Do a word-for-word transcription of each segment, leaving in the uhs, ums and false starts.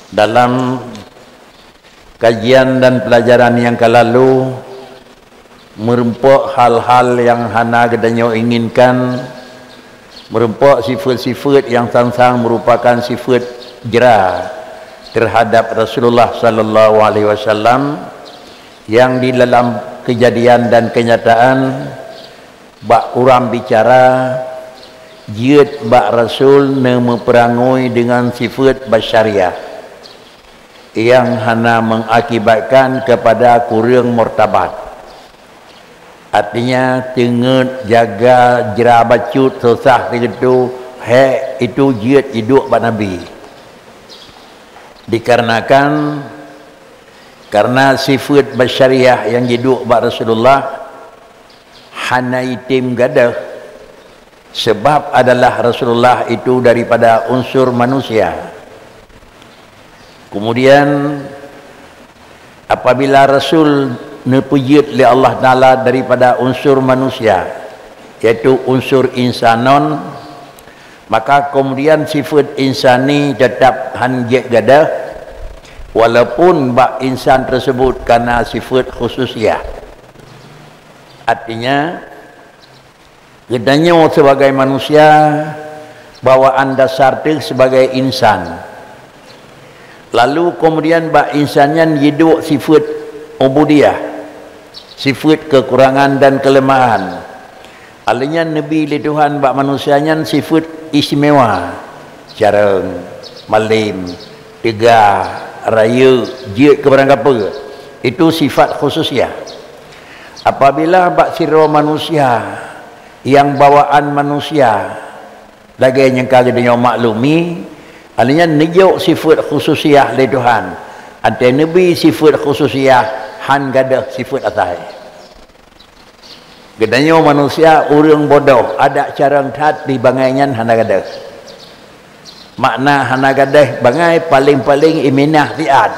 Dalam kajian dan pelajaran nyang ka lalu, meurumpok hal-hal nyang hana geutanyoe inginkan, meurumpok sifeuet-sifeuet nyang sang-sang meurupakan sifeuet jra teuhadab Rasulullah sallallahu alaihi wasallam, nyang di dalam keujadian dan keunyataan bak ureuëng bicara jeuet bak Rasul neumeupeurangoe deungon sifeuet basyariah nyang hana mengakibatkan kepada kureueng murtabat. Artinya, teungeut, jaga, jra bacut, susah sigoe, hék, itu jeuet jiduek bak Nabi. Dikarenakan, karena sifeuet basyariah nyang jiduek bak Rasulullah hana jitem gadôh, sebab adalah Rasulullah itu daripada unsur manusia. Kemudian, apabila Rasul neupeujeuet lé Allah Taala daripada unsur manusia, yaitu unsur insanon, maka kemudian sifeuet insani teutap hán jeuet gadôh, walaupun bak insan tersebut kana sifeuet khususiah. Artinya, geutanyoe sebagai manusia, bawaan dasar teuh sebagai insan. Lalu kemudian bak insan nyan jiduek sifeuet ubudiyah, sifeuet kekurangan dan kelemahan. Alheuh nyan neubi lé Tuhan bak manusia nyan sifeuet istimewa, carông, malem, teuga, rayeuk, jeuet keu barang kapeue. Itu sifat khususiah. Apabila bak sidroe manusia nyang bawaan manusia, lagée nyang ka geutanyoe maklumi, alheuh nyan neujok sifeuet khususiah lé Tuhan, até neubi sifeuet khususiah hán gadôh sifeuet asai. Geutanyoe manusia ureuëng bodoh, adak carông that di bangai nyan hana gadôh. Makna hana gadôh bangai, paleng-paleng iminah siat.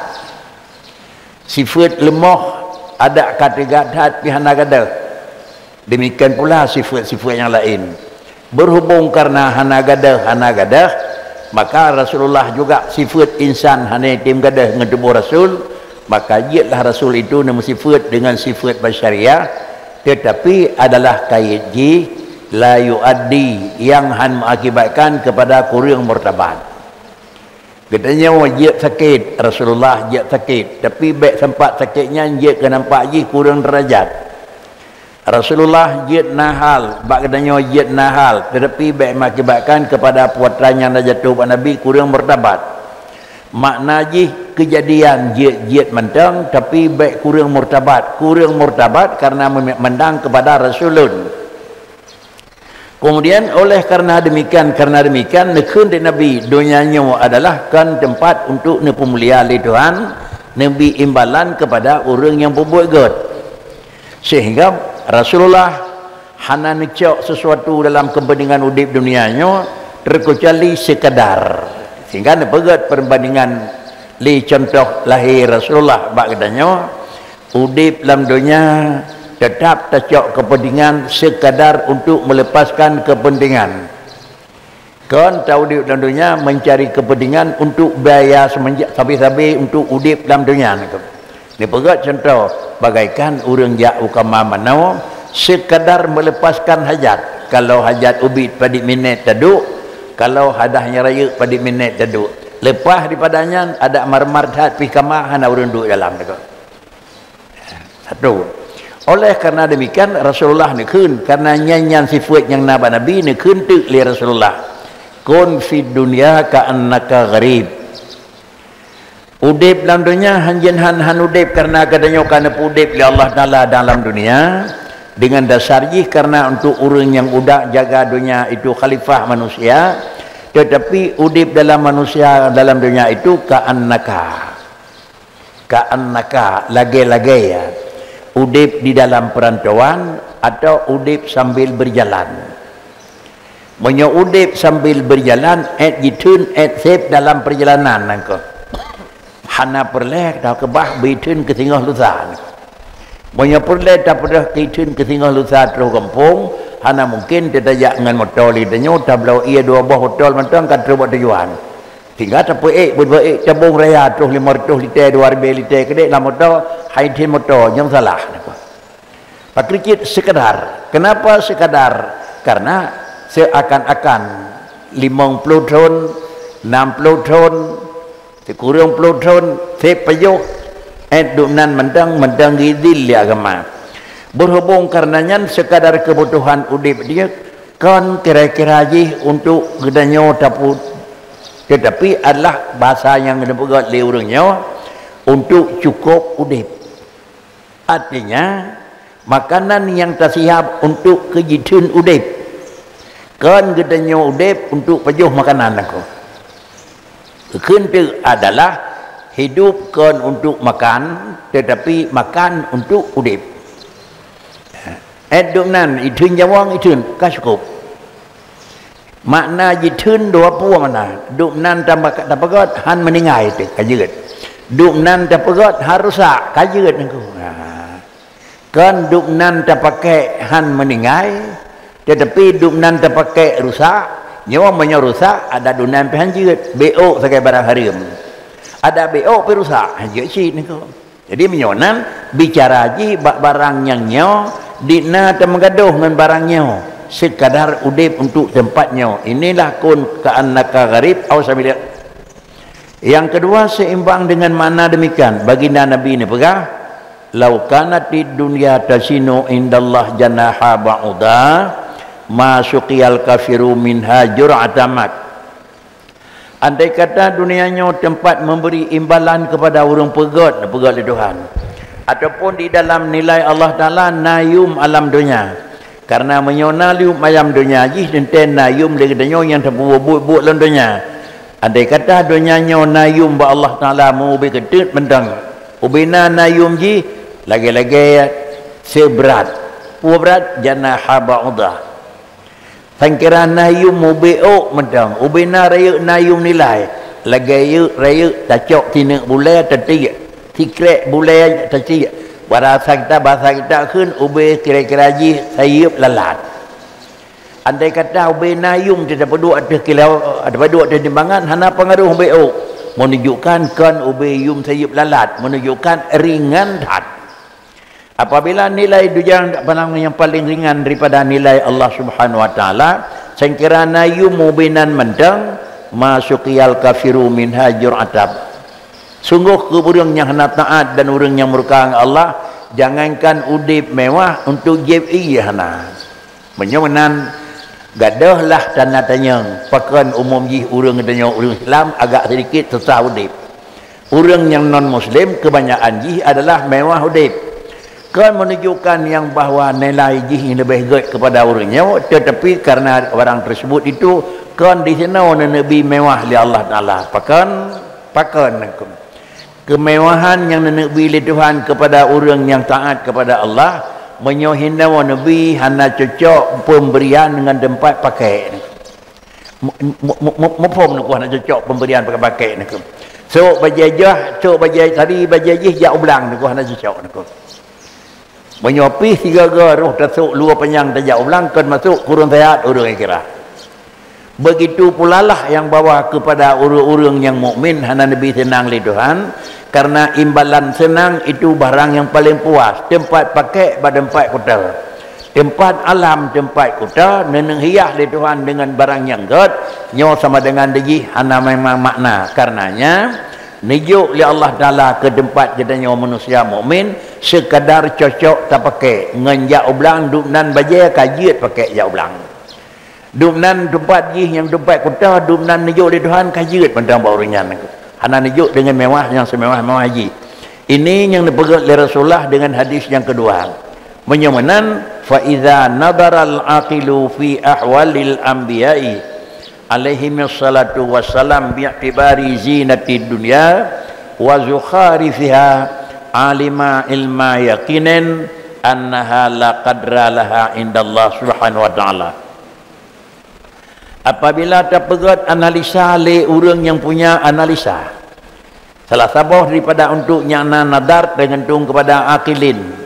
Sifeuet leumoh, adak ka teuga that pih hana gadôh. Demikian pula sifeuet-sifeuet nyang laén. Berhubung karena hana gadôh, hana gadôh, maka Rasulullah juga sifeuet insan hana jitem gadôh ngon tuboh Rasul, maka jeuetlah Rasul itu neumeusifeuet deungon sifeuet basyariah, teutapi adalah kayèe jih la yuaddi, nyang hán mengakibatkan kepada kureueng murtabat. Geutanyoe jeuet sakét, Rasulullah jeuet sakét, tapi bék sampat sakét nyan jeuet keu nampak jih kureueng deurajat. Rasulullah jeuet na hal, bak geutanyoe jeuet na hal, teutapi bék mengakibatkan kepada putra nyang na jatuh bak Nabi kureueng murtabat. Makna jih keujadian jeuet-jeuet mantong, tapi bék kureueng murtabat. Kureueng murtabat karena meumiet mandang kepada Rasulun. Kemudian, oleh karena demikian, karena demikian, neukheun lé Nabi, donya nyoe adalah kon teumpat untuk neupeumulia lé Tuhan, neubi imbalan kepada ureuëng nyang peubuet gét. Sehingga Rasulullah hana neucok sesuatu dalam kepentingan udeb dunia nyoe, terkecuali sekadar. Sehingga neupeugét perbandingan lé contoh lahé Rasulullah bak geutanyoe, udeb lam donya teutap tacok kepentingan sekadar untuk melepaskan kepentingan. Kon taudeb lam donya mencari kepentingan untuk biaya semenjak sabe-sabe untuk udeb lam donya. Neupeugét contoh, bagaikan ureuëng jak u kama manoe, sekadar melepaskan hajat. Kalau hajat ubit padit minét taduek, kalau hadah nyang rayeuk padit minét taduek. Lepas daripada nyan, adak mar-mar that pih kama hana ureuëng duek dalam. Satu. Oleh karena demikian, Rasulullah neukheun, karena nyan-nyan sifeuet nyang na bak Nabi, neukheun teuk lé Rasulullah, "Kun fid dunya ka'annaka gharib." Udeb lam donya hanjeut han, han udeb karena geutanyoe ka neupeuudeb lé Allah Taala dalam dunia, dengan dasar jih karena untuk ureuëng nyang udah jaga donya itu khalifah manusia, tetapi udeb dalam manusia dalam donya itu ka'annaka. Ka'annaka, lagée-lagée, ya, udeb di dalam perantauan atau udeb sambil berjalan. Meunyoe udeb sambil berjalan, ék jitheun, ék sép dalam perjalanan nangko. Hana peureulée takeubah beuitheun keu singoh lusa. Meunyoe peureulée tapeudeh keu itheun keu singoh lusa troh gampông, hana mungken teutajak ngon moto lé tanyoe, tabloe ie dua boh botol mantong ka troh bak tujuan. Sehingga tapeuék, beudua ék tabong raya troh lima ratus liter, dua ribèe liter keudéh lam moto, hai thon moto, nyang salah. Pakriet sekadar. Kenapa sekadar? Karena seakan-akan limong ploh thon, nam ploh thon, sikureueng ploh thon, seb pajoh, eh, dumnan mantong, mantong geuzil lé agama. Berhubung karena nyan sekadar kebutuhan udeb dia, kon kira-kira jih untuk geutanyoe tapeu-, tetapi adalah bahasa nyang geupeugah lé ureuëng nyoe untuk cukup udeb. Artinya, makanan nyang tasiap untuk keu jitheun udeb. Kon geutanyoe udeb untuk pajoh makanan aku. Kheun teuk adalah hidup kon untuk makan, tetapi makan untuk udeb. Eh, dumnan, itheun nyawöng, itheun ka cukup. Makna jitheun dua peue makna. Dumnan tapa-, tapeugöt han meuninggai teuk, ka jeuet. Dumnan tapeugöt han rusak, ka jeuet nangku. Ha. Kon dumnan tapakék han meuninggai, tetapi dumnan tapakék rusak, nyoe meunyoe rusak, adak dumnan pih han jeuet, béok sagai barang hareuem. Adak béok pih rusak, han jeuet cit nangku. Jadi, meunyoe nan bicara jih bak barang nyang nyoe, di na tameugadoh ngon barang nyoe, sekadar udeb untuk teumpat nyoe. Inilah kun ka'annaka gharib aw sabil. Yang kedua, seimbang dengan makna demikian, baginda Nabi ni peugah, "Lau kanatid dunya tasinu indallah janaha ba'udah, ma suqiyal kafiru minha jur'ata ma." Andai kata dunia nyoe teumpat memberi imbalan kepada ureuëng peugöt, peugöt lé Tuhan, ataupun di dalam nilai Allah Taala na yum alam donya. Karena meunyoe na yum alam donya jih teuntèe na yum lé geutanyoe nyang tapeubuet buet lam donya. Andai kata donya nyoe na yum bak Allah Taala meu ubé keuteuk mantong, ubé na na yum jih lagèe-lagèe seubrat, peue brat, janaha ba'udah. Sangkira na yum ubé ôk mantong, ubé na rayeuk na yum nilai. Lagèe yeuk rayeuk tacok tineuk bulèe tatiek, sikrek bulèe tatiek. Bahasa kita, bahasa kita kheun ubé kira-kira jih sayeuep lalat. Andai kata ubé na yum teuh tapeuduek ateueh kilau, tapeuduek ateueh timbangan, hana pangaruh ubé ôk. Menunjukkan kon ubé yum sayeuep lalat, menunjukkan ringan that. Apabila nilai dujang dak pandang yang paling ringan daripada nilai Allah Subhanahu wa Taala, sangkira na yum ubé nan mantong, ma suqiyal kafiru minha jur'atab. Sungguh keu ureuëng nyang hana taat dan ureuëng nyang murka ngon Allah, jangankan udeb mewah, untuk jieb ie hana. Meunyoe meunan, gadôhlah tanda tanyong, pakon umum jih ureuëng geutanyoe ureuëng Islam agak sedikit susah udeb. Ureuëng nyang non-muslim kebanyakan jih adalah mewah udeb. Kon menunjukkan yang bahwa nilai jih leubeh gét kepada ureuëng nyoe, tetapi karena barang tersebut itu kon disinoe neuneuk bi mewah lé Allah Taala. Pakon? Pakon nangkon. Kemewahan nyang neuneuk bi lé Tuhan kepada ureuëng nyang taat kepada Allah, meunyoe hinoe neubi hana cocok pemberian ngon teumpat pakék. Mu-, mu-, mu-, mu-, muphom nangkon hana cocok pemberian pakék-pakék nangkon. Sok bajée jah, sok bajée tadi, bajée jih jak u blang nangkon hana cocok nangkon. Meunyoe pih sigaga roh tasok luwa panyang tajak u blang, kon masok kureueng seuhat ureuëng akhirat. Begitu pulalah nyang bahwa kepada ureuëng-ureuëng nyang mukmin hana neubi seunang lé Tuhan, karena imbalan seunang itu barang nyang paleng puas, teumpat pakék bak teumpat kuta. Teumpat alam, teumpat kuta, neuneuk hias lé Tuhan deungon barang nyang gét, nyoe sama deungon dijih hana memang makna. Karenanya, neujok lé Allah Taala keu teumpat geutanyoe manusia mukmin, sekadar cocok tapakék. Ngon jak u blang, dubnan bajée ka jeuet pakék jak u blang. Dubnan teumpat jih nyang teumpat kuta, dubnan neujok lé Tuhan ka jeuet mantong bak ureuëng nyan. Hana neujok deungon mewah nyang seumewah-mewah jih. Ini nyang neupeugét lé Rasulullah deungon hadis nyang keudua. Meunyoe meunan, fa iza nadharal aqilu fi ahwalil anbiya'i alaihimus salatu wassalam bi'tibari zinatid dunya wa zukharifiha, alima ilma yaqinin annaha la qadra laha indallah subhanahu wa ta'ala. Apabila tapeugét analisa lé ureuëng nyang punya analisa, salah saboh daripada untuk nyang na nadhar teugantung kepada akilin.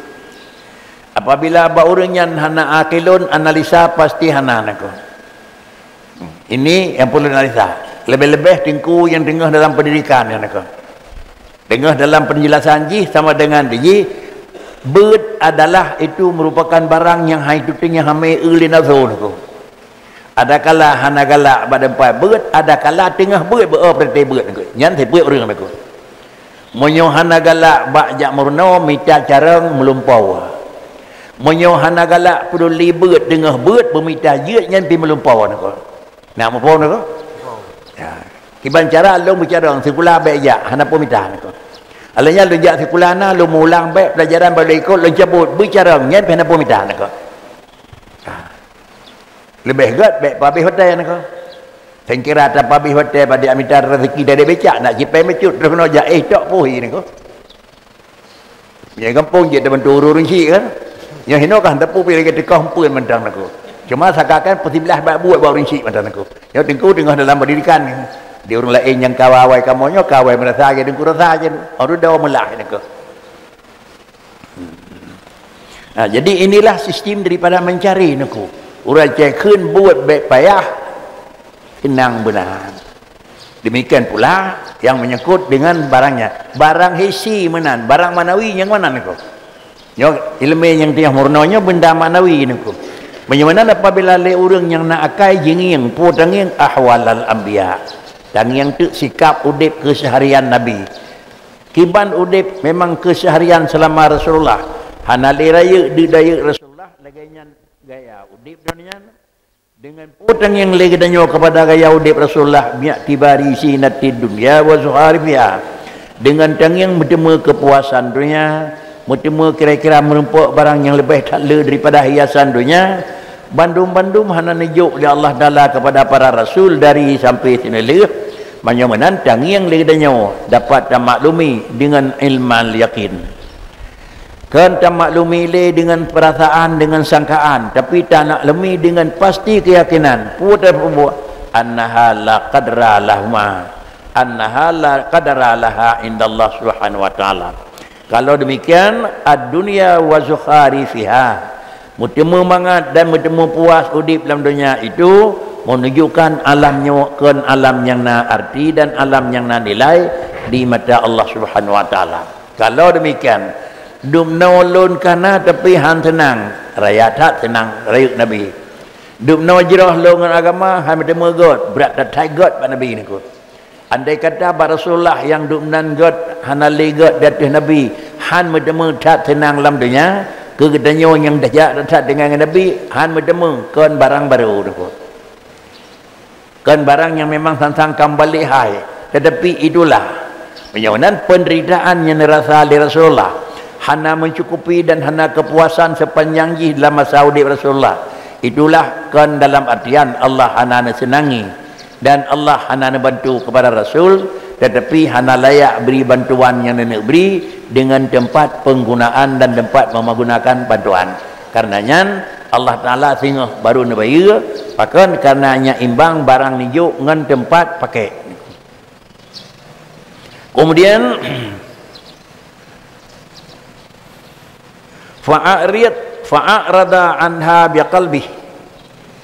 Apabila bak ureuëng nyan hana akilun, analisa pasti hana nangkon. Ini nyang perlu analisa. Leubeh-leubeh teungku nyang teungoh dalam pendidikan nyan ka. Teungoh dalam penjelasan jih sama dengan jih, beuet adalah itu merupakan barang nyang hai tuting nyang hamé eu lé nafsu niko. Adakala hana galak bak teumpat beuet, adakala teungoh beuet beu-o peureuté beuet niko. Nyan sifeuet ureuëng niko. Meunyoe hana galak bak jak meurunoe mita carông meulumpoe. Meunyoe hana galak peuduli beuet teungoh beuet beumita jeuet nyan pi meulumpoe niko. Nak muphom niko? Ya. Kiban cara lôn beucarông sikula bék jak hana peue mita niko. Alheuh nyan lôn jak sikula na lôn mulang bék pelajaran bak lôn ikot lôn cabot beucarông nyan pi hana peue mita niko. Ha. Leubeh gét bék pabéh watée niko. Sengkira tapabéh watée padé amita rezeki dari becak nak cipée meucut terus keunoe jak éh tok puhi niko. Nyoe gampông jeuet teubantu ureuëng syiek kan. Nyoe hinoe kah teupeu pi lagée teukoh empeuen mantong niko. Cuma sakakan peusiblah bak buet bak ureuëng syiek mantong niko. Nyoe teungku teungoh dalam pendidikan ni. Di ureuëng laén nyang ka awai kamoe nyoe ka awai meurasa lagée teungku rasa je. Baru dawa meulah niko. Ha, jadi inilah sistem daripada mencari niko. Ureuëng cai kheun buet bék payah, seunang beuna. Demikian pula yang menyangkut dengan barangnya. Barang hisi meunan, barang manawi nyang meunan niko. Nyoe ilmu nyang tiah murno nyoe benda manawi niko. Meunyoe meunan apabila lé ureuëng nyang na akai jingieng, peue tangieng ahwalal anbiya. Tangieng teuk sikap udeb keseharian Nabi. Kiban udeb memang keseharian selama Rasulullah. Hana lé rayeuk deuk dayeuk Rasulullah lagée nyan gaya udeb donya nyan. Dengan peue tangieng lé geutanyoe kepada gaya udeb Rasulullah, mi'tibari zinatid dunya wa zukharifiha. Dengan tangieng meuteumé kepuasan dunia, meuteumé kira-kira meurumpok barang nyang leubeh that le daripada hiasan dunia, bandum-bandum hana neujok lé Allah Taala kepada para rasul dari sampai sineuleuk. Meunyoe meunan tangieng lé geutanyoe dapat tamaklumi dengan ilmal yakin. Kon tamaklumi lé deungon peurasaan, deungon sangkaan, tapi tamaklumi deungon pasti keuyakinan. Peue teupeubuet? Annaha la qadra lahuma. Annaha la qadra laha indallah subhanahu wa ta'ala. Kalau demikian, ad-dunya wa zukharifiha. Meuteumé mangat dan meuteumé puas udeb lam donya itu menunjukkan alam nyoe kon alam nyang na arti dan alam nyang na nilai di mata Allah Subhanahu wa Taala. Kalau demikian, dubnoe lôn kana tapi han seunang, raya that seunang rayeuk Nabi. Dubnoe jroh lôn ngon agama, han meuteumé gét, brat that-that gét bak Nabi niko. Andai kata bak Rasulullah nyang dubnan gét, hana lé gét di ateueh Nabi, han meuteumé that seunang lam donya, keu geutanyoe nyang tajak that-that deungon Nabi, han meuteumé kon barang barô niko. Kon barang nyang memang sang-sang ka mubalek hai, tetapi itulah. Meunyoe nan penderitaan nyang dirasa lé Rasulullah hana mencukupi dan hana kepuasan sepanjang jih dalam masa udeb Rasulullah. Itulah kon dalam artian Allah hana neuseunangi dan Allah hana neubantu kepada Rasul, tetapi hana layak beri bantuan nyang neuneuk beri dengan tempat penggunaan dan tempat menggunakan bantuan. Karena nyan, Allah Taala singoh baru neubayeue, pakon? Karena nyan imbang barang nijok ngon tempat pakai. Kemudian, fa'arid, fa'arada anha biqalbih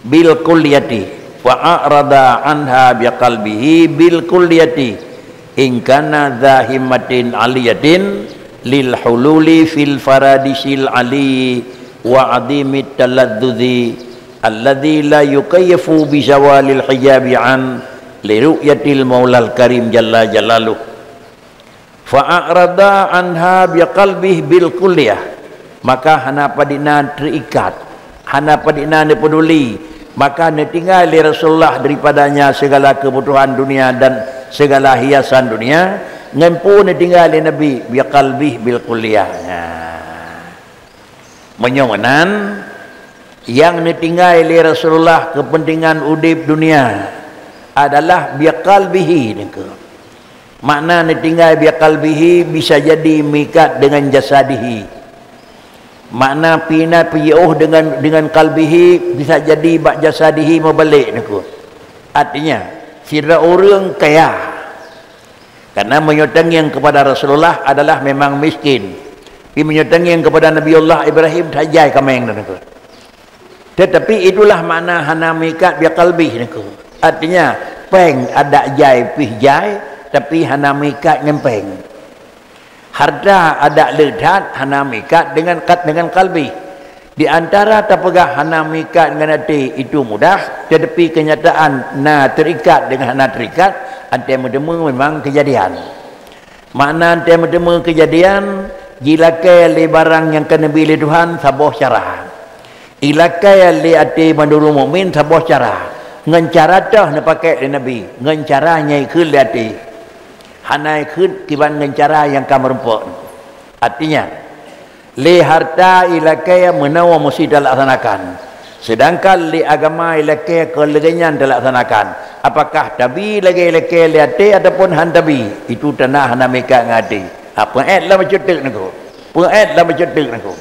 bil kulliyati. Fa'arada anha biqalbihi bil kulliyati. In kana dza himmatin aliyatin lil hululi fil faradisil ali wa adimit taladzuzi alladzi la yukayyafu bi zawalil hijabi an li ru'yatil maulal karim jalla jalaluh. Fa'arada anha biqalbih bil kulliyah, maka hana padina teuikat, hana padina neupeuduli, maka neutinggai lé Rasulullah daripadanya segala kebutuhan dunia dan segala hiasan dunia, ngon peue neutinggai lé Nabi biqalbih bil kulliyah. Nah. Meunyoe meunan, nyang neutinggai lé Rasulullah keupeuntengan udeb dunia adalah biqalbihi niko. Makna neutinggai biqalbihi bisa jadi meuikat deungon jasadihi. Makna pina piôh deungon, deungon qalbihi bisa jadi bak jasadihi meubalek niko. Artinya, sidroe ureuëng kaya, karena meunyoe tangieng kepada Rasulullah adalah memang miskin. Tapi meunyoe tangieng kepada Nabiullah Ibrahim, tajai kaméng dan niko. Tetapi itulah makna hana meuikat biqalbih niko. Artinya, Péng adak jai pih jai, tapi hana meuikat ngon péng. Harta adak le that, hana meuikat dengan kat dengan kalbi. Di antara tapeugah hana meuikat ngon até itu mudah, tetapi kenyataan na terikat dengan hana terikat, até meuteumé memang kejadian. Makna até meuteumé kejadian, jilakée lé barang nyang ka neubi lé Tuhan saboh cara. Ilakée lé até mandum ureuëng mukmin saboh cara. Ngon cara toh neupakék lé Nabi, ngon cara nyang ikheun lé até. Hana ikheun kiban ngon cara nyang ka meurumpok. Artinya, lé harta ilakée meunoe meusi talaksanakan. Sedangkan lé agama ilakée kon lagée nyan talaksanakan. Apakah tabi lagée ilakée lé até ataupun han tabi? Itu tanda hana meuikat ngon até. Ha, peuet lam bacut teuk nangko. Peuet lam bacut teuk nangko.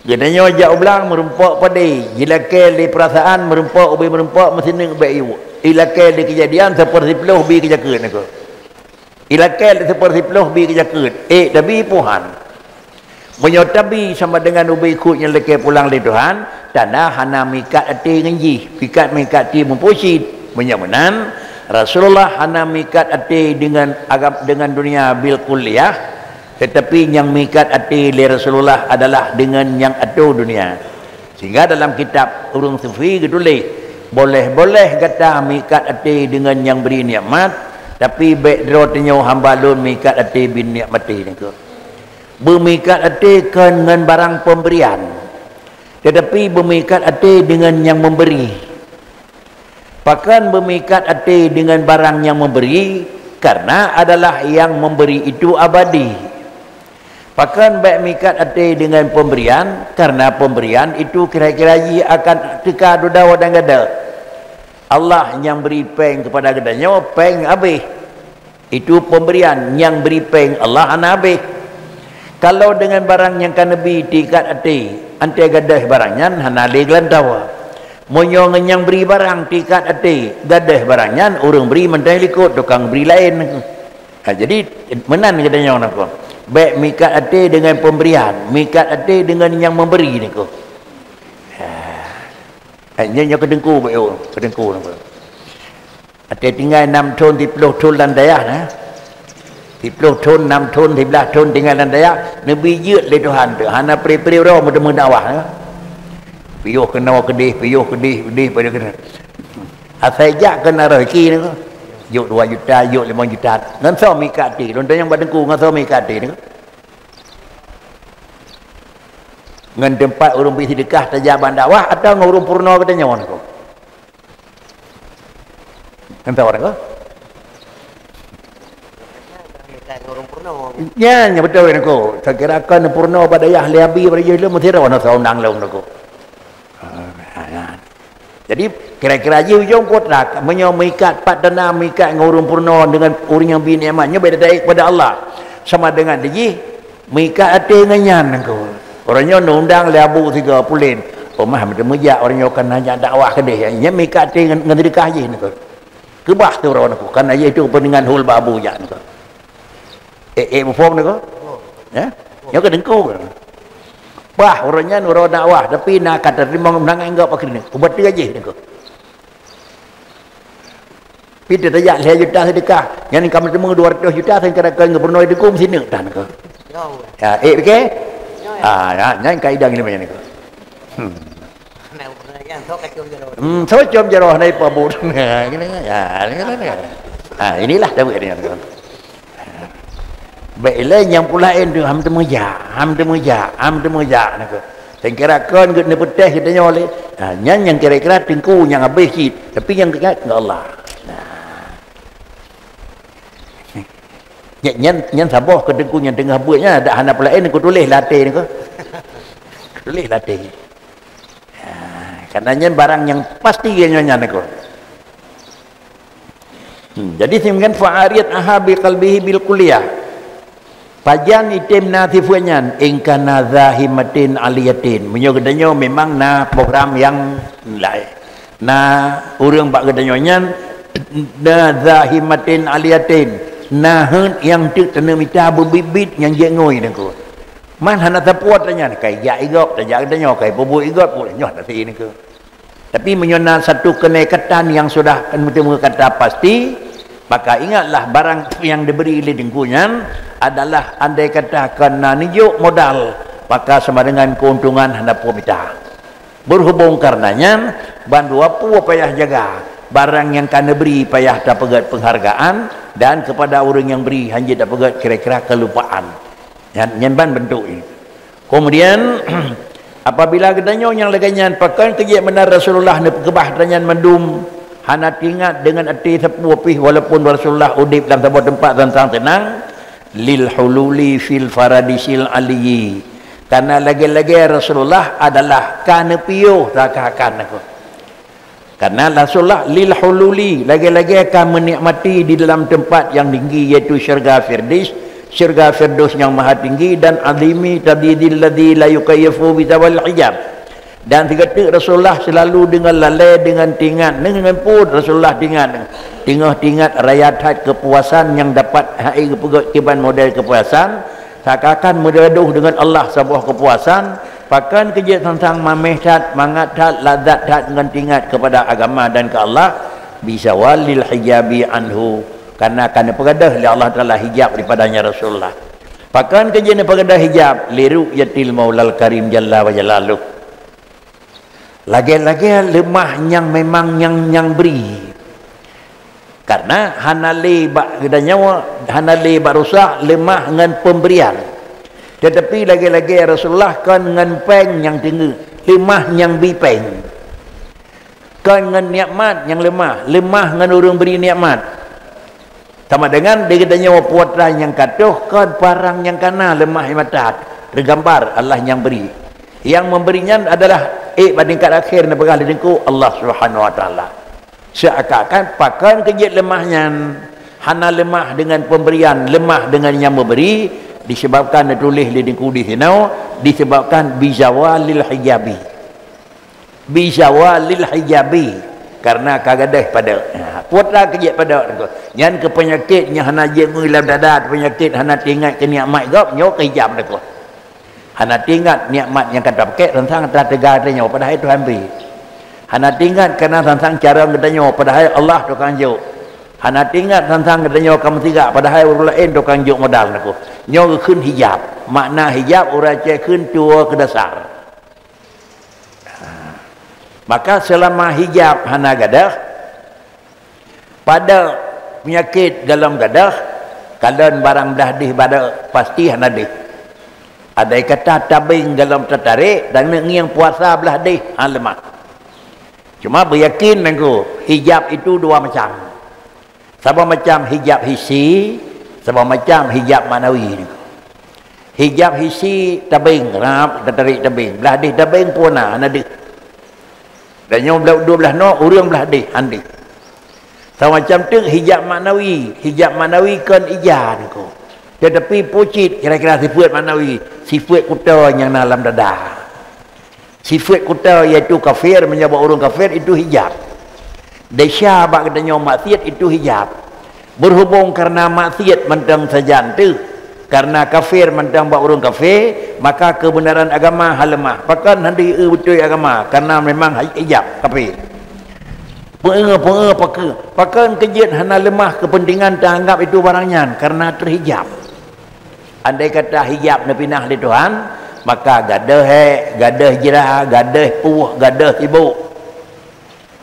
Geutanyoe jak u blang meurumpok padé, jilakée lé peurasaan meurumpok ubé meurumpok meusineuk bék yue. Ilakée lé keujadian siper siploh bi keujakeuet nangko. Ilakée lé siper siploh bi keujakeuet, ék tabi pih han. Meunyoe tabi sama dengan ubé khuet nyang lakée pulang lé Tuhan, tanda hana meuikat até ngon jih, meuikat meuikat até meupucit. Meunyoe meunan, Rasulullah hana meuikat até dengan agam dengan dunia bil kulliyah, tetapi nyang meuikat até lé Rasulullah adalah dengan nyang atô dunia. Sehingga dalam kitab ureuëng sufi geutuléh, boleh-boleh gata meuikat até dengan nyang bri nikmat, tapi bék droe tanyoe hamba lôn meuikat até bin nikmati nangko. Beumeuikat até kon ngon barang pemberian, tetapi beumeuikat até dengan nyang memberi. Pakon beumeuikat até dengan barang nyang memberi, karena adalah nyang memberi itu abadi. Pakon bék meuikat até dengan pemberian, karena pemberian itu kira-kira jih akan teuka dudoe dan gadôh. Allah nyang bri péng kepada geutanyoe, péng habéh. Itu pemberian nyang bri péng Allah hana habéh. Kalau dengan barang nyang ka neubi teuikat até, até gadôh barang nyan hana lé geulantoe. Meunyoe ngon nyang bri barang teuikat até, gadôh barang nyan ureuëng bri mantong likot tukang bri laén. Ha, jadi meunan geutanyoe nangko. Bék meuikat até dengan pemberian, meuikat até dengan nyang memberi nangko. Ha. Eh, nyoe, nyoe keu teungku, bék, oh, keu teungku nangko. Até tinggai nam thon, siploh thon lam dayah na. Siploh thon, nam thon, siblaih thon tinggai lam dayah, neubi jeuet lé Tuhan teuh. Hana pri-pri uroe meuteumé dakwah na. Piôh keunoe keudeh, piôh keudeh, keudeh pada keunoe. Asai jak keu na rezeki nangko. Jok dua juta, jok limong juta. Ngon soe meuikat até? Lôn tanyong bak teungku, ngon soe meuikat até nangko? Ngon teumpat ureuëng bi seudeukah tajak ban dakwah atawa ngon ureuëng peurunoe geutanyoe nangko? Entah orang ko. Nyan, nyan beutôi nangko. Saya kira kan peurunoe bak dayah lé abi bak dayah lé meusidroe na saundang lom nangko. Ha, ha, ha. Jadi kira-kira jih ujong kontrak, meunyoe meuikat pat tanda meuikat ngon ureuëng peurunoe dengan ureuëng nyang bi nikmat nyoe beda dari kepada Allah. Sama dengan dijih meuikat até ngon nyan nangko. Orang nyoe neundang lé abu sigoe pulen. Oh mah meuteumé jak orang nyoe kan hanya dakwah keudeh. Nyan meuikat até ngon, ngon seudeukah jih nangko. Keubah tu uroe nangko, kan ayah tu peuninggan hol bak abu jak nangko. Eh, eh, muphom nangko? Ya? Nyoe keu teungku. Bah, uroe nyan uroe dakwah, tapi na ka teurimong undangan gop pakri nangko. Ubat tu gaji nangko. Pi teutajak lhèe juta seudeukah, nyan ka meuteumé dua ratus juta, seudeukah keu gubernur itu kum sineuk tan keu. Ya, eh, oke? Ah, ya, nyan kaidah ilmu nyan keu. Hmm. Hmm, so com jaroh na ipa bu. Gini, ya, ini, ini. Ah, inilah tahu dia. Bèk ilèe nyang peue laén tu, ham teumeujak, ham teumeujak, ham teumeujak, na kheueh. Seukeura kon geuet neupeutéh geutanyoe lé. Ha, nyan nyang kira-kira teungku nyang habéh cit, tapi nyang geuingat ngon Allah. Nah. Nyan, nyan, nyan saboh keu teungku nyang teungoh beuet nyan, dak hana peue laén, kutuléh lam até nyan keuh. Kutuléh lam até. Ha, karena nyan barang nyang pasti nyoe nyan nangko. Hmm, jadi seumiken fa'arid aha bi qalbihi bil kulliyah. Pajan item na sifeuet nyan, in kana zahimatin aliyatin. Meunyoe geutanyoe memang na program nyang laén. Na ureuëng bak geutanyoe nyan na zahimatin aliyatin. Na heuet nyang teuk taneumita beubiet-biet nyang jeuet ngui nangko. Man hana sapeue tanyan, kai jak igop, tajak geutanyoe, kai peubuet igop, nyoe hana si nangko. Tapi meunyoe na satu keunekatan nyang sudah meuteumé kata pasti, maka ingatlah barang nyang dibri lé Teungku nyan adalah andai kata kon na neujok modal, maka sama dengan keuntungan hana peue mita. Berhubung kareuna nyan, bandua peue payah jaga, barang nyang ka neubri payah tapeugét penghargaan, dan kepada ureuëng nyang bri hana jeuet tapeugét kira-kira kelupaan. Nyan, nyan ban bentuk nyan. Kemudian, apabila geutanyoe nyang lagée nyan, pakon keu jeuet meunan Rasulullah neupeukeubah tanyan mandum, hana teuingat deungon até sapeue pih walaupun Rasulullah udeb lam saboh teumpat teuntang teunang, lil hululi fil faradisil aliyyi. Karena lagée-lagée Rasulullah adalah ka neupiôh saka-saka nangku. Karena Rasulullah lil hululi, lagée-lagée ka meunikmati di dalam tempat yang tinggi, yaitu syurga Firdaus, syurga Firdaus yang maha tinggi, dan alimi tabidil ladzi la yukayyafu bi zawal hijab. Dan sigoe teuk Rasulullah selalu deungon lalée, deungon teuingat, deungon pun Rasulullah teuingat. Teungoh teuingat raya that keupuasan nyang dapat hai geupeugét kiban model keupuasan, saka-saka meugadoh deungon Allah saboh keupuasan, pakon keu jeuet sang-sang mameh that, mangat that, lazat that ngon teuingat keupada agama dan keu Allah, bizawalil hijabi anhu, karena ka neupeugadôh lé Allah Taala hijab daripadanya Rasulullah. Pakon keu jeuet neupeugadôh hijab? Liru'yatil maulal karim jalla wa jalaluh. Lagée-lagée leumah nyang memang nyang, nyang bri. Karena hana lé bak geutanyoe, hana lé bak rusak leumah ngon pemberian. Tetapi lagée-lagée Rasulullah kon ngon péng nyang teungeut, leumah nyang bi péng. Kon ngon nikmat nyang leumah, leumah ngon ureuëng bri nikmat. Sama dengan di geutanyoe putra nyang ka toh kon parang nyang kana leumah mata, teugambar Allah nyang bri. Yang memberi nyan adalah ék bak tingkat akhir neupeugah lé Teungku Allah Subhanahu Wa Taala. Seakan-akan pakon keu jeuet leumah nyan, hana leumah dengan pemberian, leumah dengan nyang memberi, disebabkan neutuléh lé Teungku di sinoe, disebabkan bizawalil hijabi. Bizawalil hijabi, karena ka gadôh padok. Ha, putra keu jeuet padok Teungku. Nyan keu peunyakét nyang hana jeuet ngui lam dada, peunyakét hana teuingat keu nikmat gob, nyoe keu hijab Teungku. Hana teuingat nikmat nyang ka tapakét, reunsang atra teuga teuh nyoe, padahai Tuhan bri. Hana teuingat kana sang-sang carông geutanyoe, padahai Allah tukang jok. Hana teuingat sang-sang geutanyoe ka meusigak, padahai ureuëng laén tukang jok modal Teungku. Nyoe geukheun hijab. Makna hijab ureuëng Aceh kheun tuwoe keu dasar. Maka seulama hijab hana gadôh, padok peunyakét golom gadôh, kalon barang blah deuh padok pasti hana deuh. Andai kata tabeng golom teutarek dan neungieng puasa blah deuh, ha leumah. Cuma beuyakin Teungku, hijab itu dua macam. Saboh macam hijab hisi, saboh macam hijab maknawi. Hijab hisi tabeng, rab teutarek tabeng. Blah deuh tabeng puna, hana deuh. Dan nyoe blah dua blah noe, ureuëng blah deuh, hana deuh. Saboh macam teuk hijab maknawi, hijab maknawi kon ija Teungku. Tetapi pucit kira-kira sifeuet maknawi, sifeuet kuto nyang na lam dada. Sifeuet kuto yaitu kafir, meunyoe bak ureuëng kafir itu hijab. Desya bak geutanyoe maksiat itu hijab. Berhubung karena maksiat mantong sajan teuh, karena kafir mantong bak ureuëng kafir, maka keubeunaran agama hana leumah. Pakon hana deuh beutôi agama, karena memang hijab kafir. Peu-eu, peu-eu, pakon, pakon keu jeuet hana leumah keupeuntengan teuanggab itu barang nyan, karena teuhijab. Andai kata hijab neupinah lé Tuhan, maka gadôh hék, gadôh jra, gadôh puih, gadôh sibok.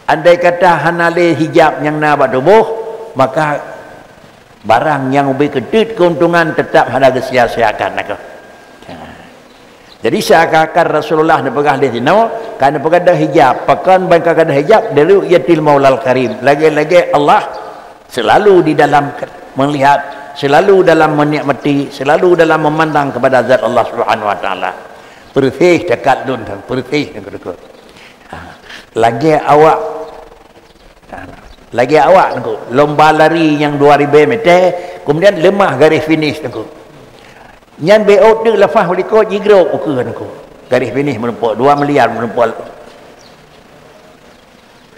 Andai kata hana lé hijab nyang na bak tuboh, maka barang nyang ubé keuteut keuntungan teutap hana geusia-siakan. Jadi seakan-akan Rasulullah neupeugah lé sinoe, ka neupeugah gadôh hijab, pakon ban ka gadôh hijab, liru'yatil maulal karim. Lagée-lagée Allah selalu di dalam melihat, selalu dalam menikmati, selalu dalam memandang kepada zat Allah Subhanahu Wa Taala. Peureuseh takat lôn, peureuseh deungon. Ha, lagée awak, ha, lagée awak Teungku, lomba lari nyang dua ribu meter, kemudian leumah garéh finish Teungku. Nyan B O teuk leupah u likot jigrob ukeue Teungku. Garéh finish meurumpok dua miliar meurumpok.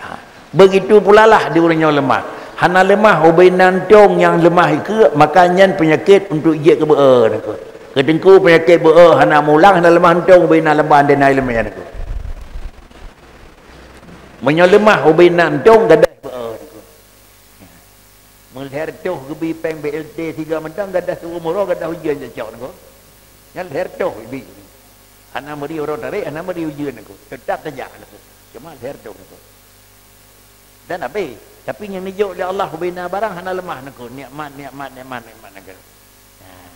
Ha, begitu pula lah di ureuëng nyang leumah. Hana leumah ubé na euntong nyang leumah ikeue, maka nyan peunyakét untuk jeuet keu beu-e Teungku. Keu Teungku peunyakét beu-e hana mulang, hana leumah euntong ubé na leumah dan na iéleumé Teungku. Meunyoe leumah ubena entong, gadoh beu-e niko. Meulhèe toh geubi péng B L T sigoe mantong, gadoh siuroe-uroe gadoh ujeuen cocok niko. Nyan lhèe toh ibi. Hana meuri uroe tarek, hana meuri ujeuen niko. Teutap tajak niko. Cuma lhèe toh niko. Dan habéh. Tapi nyang neujok lé Allah ubena barang hana leumah niko. Nikmat, nikmat, nikmat, nikmat niko. Nah,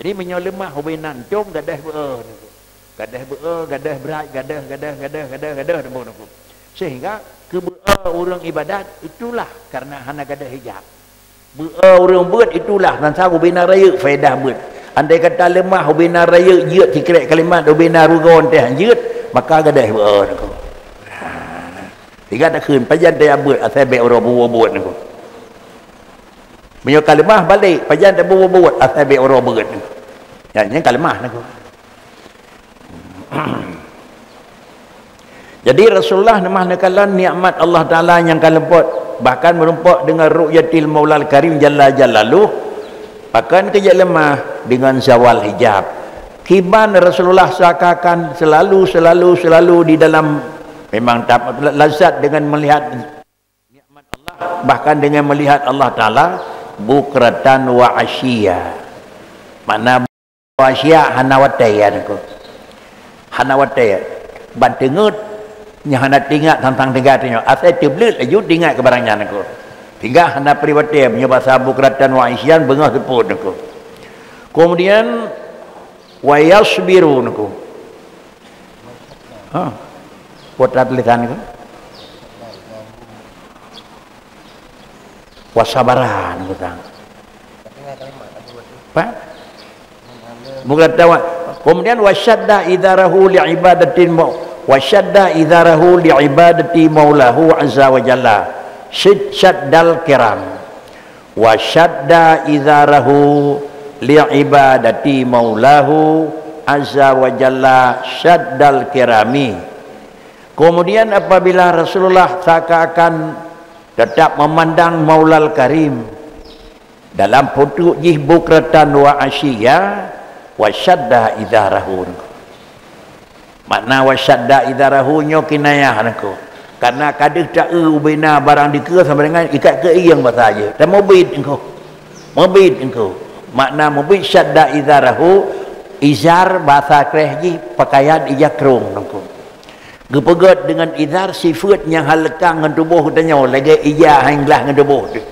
jadi meunyoe leumah ubena entong, gadoh beu-e niko. Gadoh beu-e, gadoh brat, gadoh, gadoh, gadoh, gadoh, gadoh teumbon niko. Sehingga keubeu-e ureuëng ibadat itulah karena hana gadoh hijab. Beu-e ureuëng beuet itulah, nan sa ubena rayeuk faedah beuet. Andai kata leumah ubena rayeuk jeuet sikrek kalimat, ubena rugoe teuh jeuet, maka gadoh beu-e niko. Ha. Tiga takheun, pajan teuh beuet asai bék uroe buet-buet niko. Meunyoe ka leumah balek, pajan teuh buet-buet asai bék uroe beuet niko. Ya, nyan ka leumah niko. Jadi Rasulullah neumah neukalon nikmat Allah Taala nyang ka leumpot, bahkan meurumpok dengan ru'yatil Maulal Karim jalla jalaluh, pakon keujak leumah dengan zawal hijab. Kiban Rasulullah seakan-akan selalu, selalu, selalu di dalam memang tak lazat dengan melihat nikmat Allah, bahkan dengan melihat Allah Taala bukratan wa asyiya. Makna Wa syiah hana watée ya niko. Hana watée. Ban teungeut nyang hana teuingat tantang tinggai tanyoe. Asai teubleuet laju teuingat keu barang nyan niko. Sehingga hana pri watée meunyoe basa bukratan wa isyan beungoh seupôt niko. Kemudian wa yasbiru niko. Ha. Kota tulisan niko. Wa sabara niko tang. Pak? Bukan tawa. Kemudian wasyadda izarahu li ibadatin mau wasyadda izarahu li ibadati maulahu azza wa jalla. Syid syaddal kiram. Wasyadda izarahu li ibadati maulahu azza wa jalla syaddal kirami. Kemudian apabila Rasulullah seakan-akan tetap memandang Maulal Karim, dalam peutrok jih bukratan wa asyiya, wa syadda izarahu. Makna wa syadda izarahu nyoe kinayah niko. Karena ka deuh ta-eu ubena barang dikeue sama dengan ikat keuieng basa jih. Dan meubiet niko. Meubiet niko. Makna meubiet syadda izarahu, izar basa kreh jih pakaian ija krong niko. Geupeugét deungon izar sifeuet nyang hana leukang ngon tuboh geutanyoe lagée ija hana glah ngon tuboh teuh.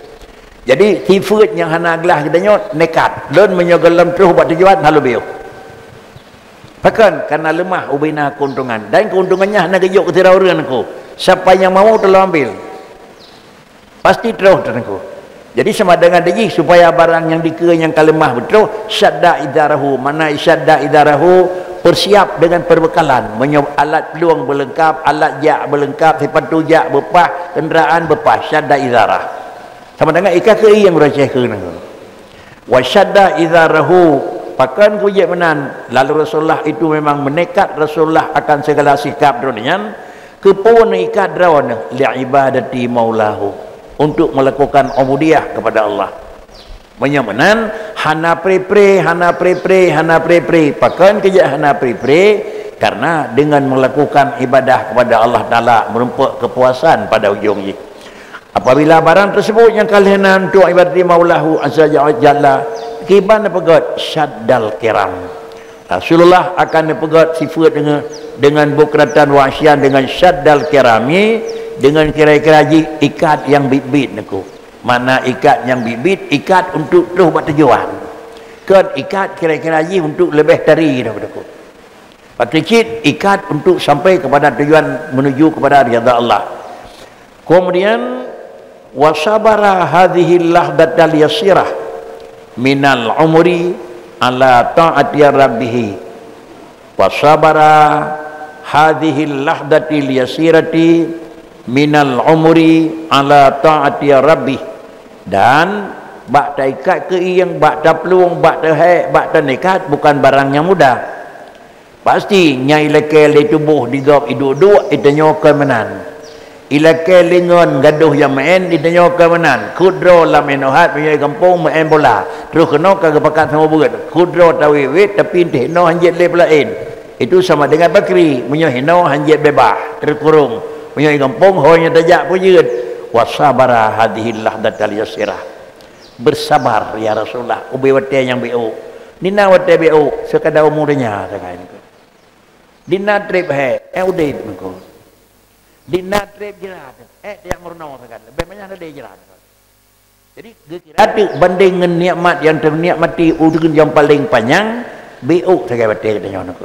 Jadi sifeuet nyang hana glah geutanyoe nekat. Lôn meunyoe gohlom troh bak tujuan hana lubeh. Pakon? Karena leumah ubena keuntungan. Dan keuntungan nyan hana geujok keu sidroe ureuëng niko. Sapa nyang mau tolong ambil. Pasti troh teungku. Jadi sama dengan jih supaya barang nyang dikeue nyang ka leumah beutroh, syadda izarahu. Mana syadda izarahu? Persiap dengan perbekalan. Meunyoe alat plueng beulengkap, alat jak beulengkap, sipatu jak beupah, kendaraan beupah, syadda izarah. Sama dengan ikat keu ieng ureuëng Aceh keu nangku. Wa syadda izarahu, pakon kujak meunan, lalu Rasulullah itu memang menekat Rasulullah akan segala sikap droe nyan, keupeue neuikat droe nyan, li ibadati maulahu, untuk melakukan ubudiyah kepada Allah. Meunyoe meunan, hana pre-pre, hana pre-pre, hana pre-pre, pakon kujak hana pre-pre, karena dengan melakukan ibadah kepada Allah Taala merumpok kepuasan pada ujong jih. Apabila barang tersebut nyang ka lheueh na untuk ibadati maulahu azza wa jalla, kiban neupeugét syaddal kiram. Rasulullah akan neupeugét sifeuet dengan, dengan bukratan wa asyiyan dengan syaddal kirami, dengan kira-kira jih ikat nyang bit-bit nangku. Makna ikat nyang bit-bit, ikat untuk troh bak tujuan. Kon ikat kira-kira jih untuk leubeh tari daripada nangku. Pakri cit ikat untuk sampai kepada tujuan menuju kepada ridha Allah. Kemudian, wa sabara hadhil lahdatal yasirah minal umri ala ta'ati rabbih. Wa sabara hadhil lahdatil yasirati minal umri ala ta'ati rabbih. Dan bak taikat keu ieng, bak taplueng, bak tahek, bak tanekat bukan barang nyang mudah. Pasti nyang ilakée lé tuboh di gob iduek-duek, itanyoe kon meunan. Ilakée lé ngon gadôh nyang meu'en, itanyoe kon meunan. Kudroe lam inohat meunyoe gampông meu'en bola, troh keunoe ka geupakat sama buet. Kudroe tawiet-wiet, tapi teuh inoe hanjeuet lé peulaén. Itu sama dengan pakri, meunyoe inoe hanjeuet beubaih, teukurong. Meunyoe gampông, ho nyang tajak peue jeuet? Wa sabara hadhil lahdatal yasirah. Bersabar, ya Rasulullah, ubé watée nyang béuk. Dina watée béuk, seukadar umu donya sagai niko. Dina treb hék, eh, udeb niko. Dina treb jrat, eh, tajak meurunoe sagai. Leubeh manyang lé jrat. Jadi, geukira teuk bandeng ngon nikmat nyang teunikmati uteuen nyang paleng panyang, béuk sagai watée geutanyoe niko.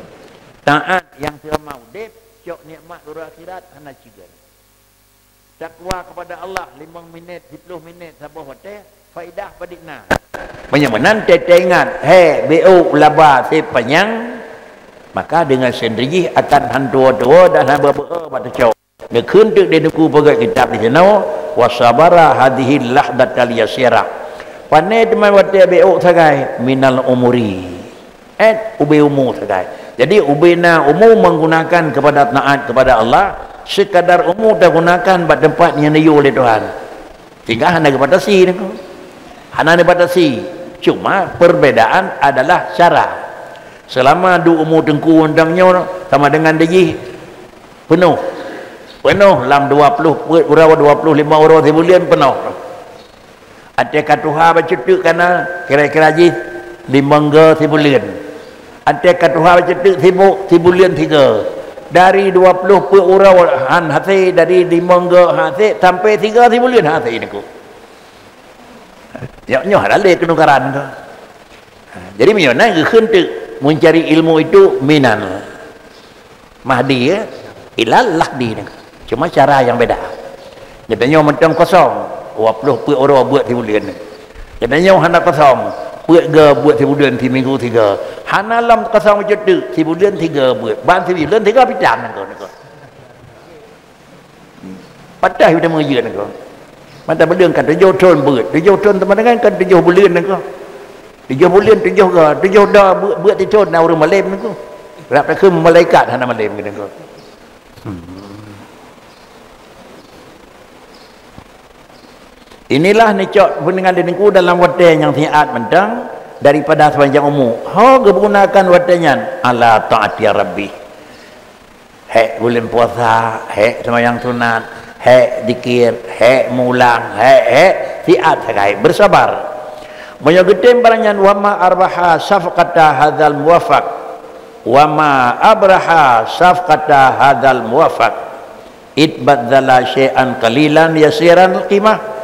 Taát nyang seulama udeb, cok nikmat uroe akhirat hana ciga. Takwa kepada Allah limong minit, siplôh minit saboh watée, faedah padit na. Meunyoe meunan teuingat, hék, béuk, laba, seb panyang, maka deungon sendiri jih akan han tuwo-tuwo dan han beu-beu bak teucok. Neukheun teuk di Teungku peugét kitab di sinoe, "Wa sabara hadhil lahdatal yasirah." Pane teuma watée béuk sagai, minal umuri. Eh, ubé umu sagai. Jadi, ubé na umu menggunakan kepada taat kepada Allah, sekadar umu tagunakan bak teumpat nyang neuyue lé Tuhan. Sehingga hana geubatasi niko. Hana geubatasi. Cuma perbedaan adalah cara. Selama duek umu Teungku undang nyoe sama dengan dijih peunoh. Peunoh lam dua ploh peuet uroe, dua ploh limong uroe sibuleuen peunoh. Até ka tuha bacut teuk kana, kira-kira jih limong go sibuleuen. Até ka tuha bacut teuk sibok sibuleuen sigo. Dari dua ploh peuet uroe han hasé, dari limong go hasé sampai sigo sibuleuen hasé niko. Nyoe, nyoe hana lé keunukaran ko. Ha, jadi meunyoe na geukheun teuk mencari ilmu itu minal mahdi, ya, ilal lahdi. Cuma cara yang beda. Geutanyoe mantong kosong, dua ploh peuet uroe beuet sibuleuen. Geutanyoe hana kosong, peuet go beuet sibuleuen, siminggu sigo. Hana lom kosong bacut teuk, sibuleuen sigo beuet. Ban sibuleuen sigo pitan nangko, nangko. Patah kita mengaji nangko. Mata bedeng kan tujoh thon beuet. Tujoh thon teuma dengan kan tujoh buleuen nangko. Tujoh buleuen, tujoh ga, tujoh da beuet, beuet tithon na ureuëng malém nangko. Rab takheun malaikat hana malém nangko. Hmm. Inilah nicok peundengan di Teungku dalam watée nyang siat mantong daripada sepanjang umu. Ho geugunakan watée nyan ala taati Rabbi. Hék buleuen puasa, hék seumayang sunat, hék zikir, hék mulang, hék, hék siat sagai, bersabar. Meunyoe geutem barang nyan, wa ma arbaha syafaqata hadzal muwafaq. Wa ma abraha syafaqata hadzal muwafaq. Itbadzala syai'an qalilan yasiran qimah.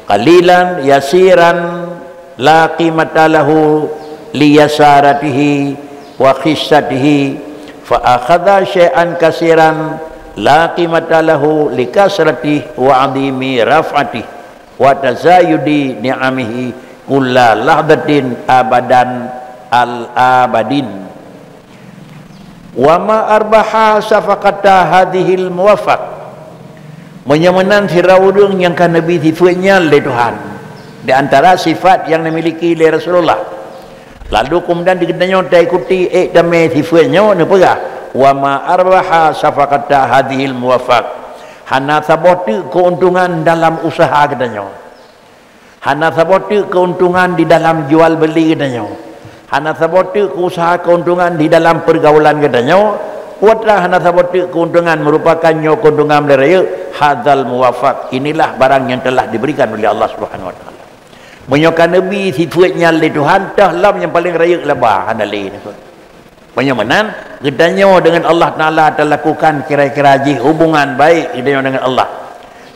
Qalilan yasiran la qimata lahu li yasaratihi wa khissatihi, fa akhadha syai'an kasiran la qimata lahu li kasratihi wa 'azimi raf'atihi wa tazayudi ni'amihi kulla lahdatin abadan al abadin. Wa ma arbaha syafaqata hadzihil muwafaq. Meunyoe meunan sidroe ureuëng nyang ka neubri sifeuet nyan lé Tuhan, di antara sifat nyang neumiliki lé Rasulullah. Lalu keumudian di geutanyoe taikuti ék tamé sifeuet nyoe neupeugah, "Wa ma arbaha syafaqata hadzihil muwafaq." Hana saboh teuk keuntungan dalam useuha geutanyoe. Hana saboh teuk keuntungan di dalam jual beuli geutanyoe. Hana saboh teuk keu useuha keuntungan di dalam peurgaulan geutanyoe. Watée hana saboh teuk keuntungan, meurupakan nyoe keuntungan meulée rayeuk, hadzal muwafaq. Inilah barang yang telah diberikan oleh Allah Subhanahu wa Taala. Meunyoe ka neubri sifeuet nyan lé Tuhan, toh lom nyang paleng rayeuk laba hana lé. Meunyoe meunan, geutanyoe deungon Allah Taala talakukan kira-kira jih hubungan baik geutanyoe deungon Allah.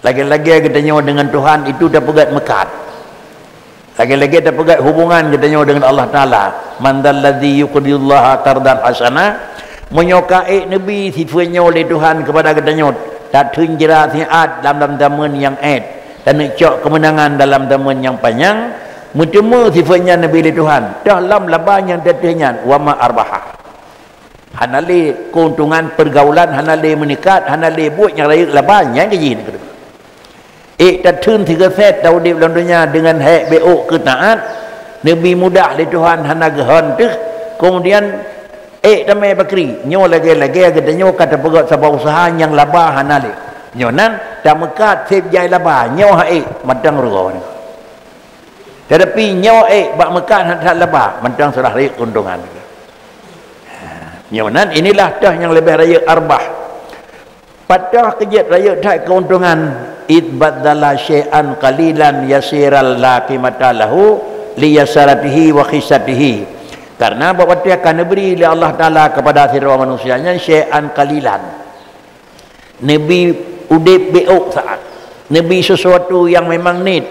Lagée-lagée geutanyoe deungon Tuhan itu tapeugét meukat. Lagée-lagée tapeugét hubungan geutanyoe deungon Allah Taala. "Man dzalladzi yuqridullaha qardan hasana?" Meunyoe ka ék neubri sifeuet nyoe lé Tuhan keupada geutanyoe, tatheun jra siat lam, lam zameun nyang ék, taneuk cok keumeunangan dalam zameun nyang panyang, meuteumé sifeuet nyan neubri lé Tuhan, toh lom laba nyang teuntée nyan, wa ma arbaha. Hana lé keuntungan peurgaulan, hana lé meuningkat, hana lé buet nyang rayeuk laba, nyan keuh jih. Ék tatheun sigeusét taudeb lam donya deungon hék béuk keu taát, neubri mudah lé Tuhan hana geuhon teuh, keumudian ék tamé bakri. Nyoe lagée-lagée geutanyoe ka tapeugét saboh useuha nyang laba hana lé. Nyoe nan tameukat seb jai laba, nyoe han ék mantong rugoe. Tetapi nyoe ék bak meukat hana that laba, mantong seurah rayeuk keuntungan. Nyoe nan inilah toh nyang leubeh rayeuk arbah. Pat toh keu jeuet rayeuk that keuntungan, id badzala syai'an qalilan yasiran la qimata lahu li yasaratihi wa khisatihi. Karena bak watée ka neubri lé Allah Taala kepada sidroe manusia nyan syai'an qalilan. Neubi udeb bék saát. Neubi sesuatu nyang memang niet.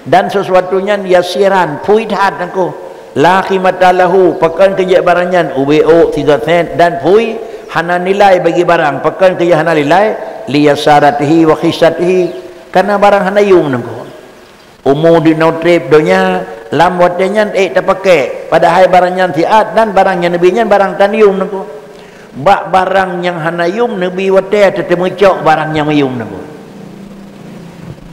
Dan sesuatu nyan yasiran, phui that nangku. La qimata lahu, pakon keu jeuet barang nyan, ubé ôk sigo sét dan phui, hana nilai bagi barang, pakon keu jeuet hana nilai, li yasaratihi wa khisatihi, karena barang hana yum nangku. Umu di notrep donya, lam watée nyan ék tapakée, padahai barang nyan siat dan barang nyang neubi nyan barang tan yum nangku. Bak barang nyang hana yum neubi watée teuteumeucok barang nyang meuyum nangku.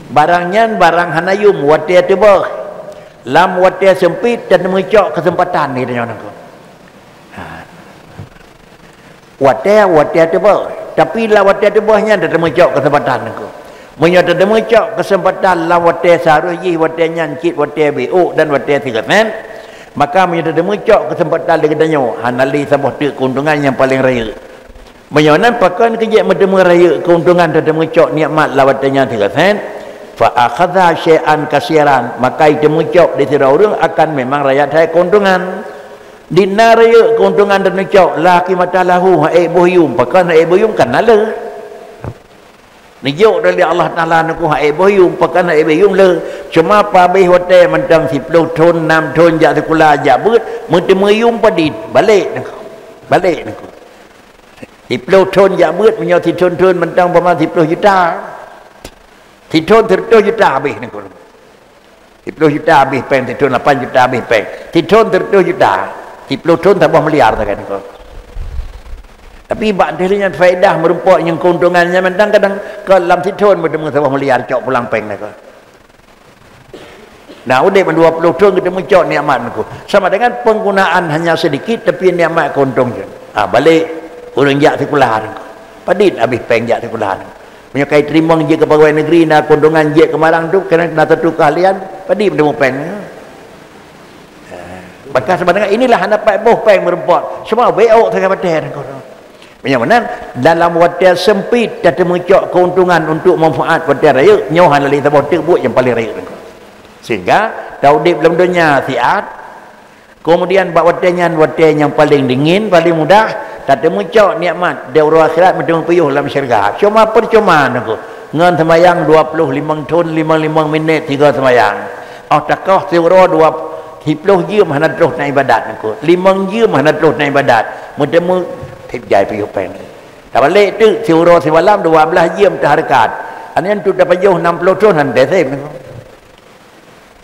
Barang nyan barang hana yum watée teuboh. Lam watée seumpit teuteumeucok keuseumpatan di tanyoe nangku. Ha. Watée, watée teuboh. Tapi lam watée teuboh nyan teuteumeucok keuseumpatan nangku. Meunyoe teuteumeucok keuseumpatan lam watée seharôh jih watée nyan cit watée bék dan watée sigo sét, maka meunyoe teuteumeucok keuseumpatan lé geutanyoe, hana lé saboh teuk keuntungan nyang paleng rayeuk. Meunyoe nan pakon keu jeuet meuteumé rayeuk keuntungan teuteumeucok nikmat lam watée nyan sigo sét, fa akhadha syai'an kasiran, maka iteumeucok di sidroe ureuëng akan memang rayeuk that keuntungan. Di na rayeuk keuntungan teuteumeucok, la qimata lahu, hana ék boh yum, pakon hana ék boh yum, kan na le. Neujok dari Allah Taala nangku hana ék boh yum, pakon hana ék boh yum le. Cuma pabéh watée mantong siploh thon, nam thon jak sikula, jak beuet, meuteumé yum padit, balek nangku. Balek nangku. Siploh thon jak beuet, meunyoe sithon-thon mantong pama siploh juta. Sithon sireutoh juta habéh nangku. Siploh juta habéh péng, sithon lapan juta habéh péng. Sithon sireutoh juta. Siploh thon saboh miliar sagai nangku. Tapi bak deh nyan faedah meurumpok nyang keuntungan nyan mantong kadang ke lam sithon meuteumé saboh miliar cok pulang péng nangku. Nah, udeb dua ploh thon geuteumeucok nikmat nangku. Sama dengan penggunaan hanya sedikit tapi nikmat keuntong je. Ha, balek ureuëng jak sikula nangku. Padit habéh péng jak sikula nangku. Meunyoe kai teurimong jeuet keu pegawai negeri na keuntungan jeuet keu marang tu kena na satu keahlian, padit meuteumé péng. Ha, maka sama dengan inilah hana pat boh péng meurumpok. Semua bék sagai watée nangku. Meunyoe meunan, dalam watée seumpit tateumeucok keuntungan untuk manfaat watée rayeuk, nyoe hana lé saboh teuk buet nyang paleng rayeuk nangku. Sehingga taudeb lam donya siat, kemudian bak watée nyan watée nyang paleng dingin, paleng mudah, tateumeucok nikmat di uroe akhirat meuteumé piôh lam syeuruga. Cuma percuma nangku ngon seumayang dua ploh limong thon, limong-limong minét sigo seumayang. Óh takoh siuroe dua siploh jeuem hana troh na ibadat nangku. Limong jeuem hana troh na ibadat. Meuteumé tiep jai piôh péng. Tabalek teuk siuroe simalam dua blaih jeuem tahareukat. Aneuk tu tapajoh nam ploh thon han teuh seb nangku.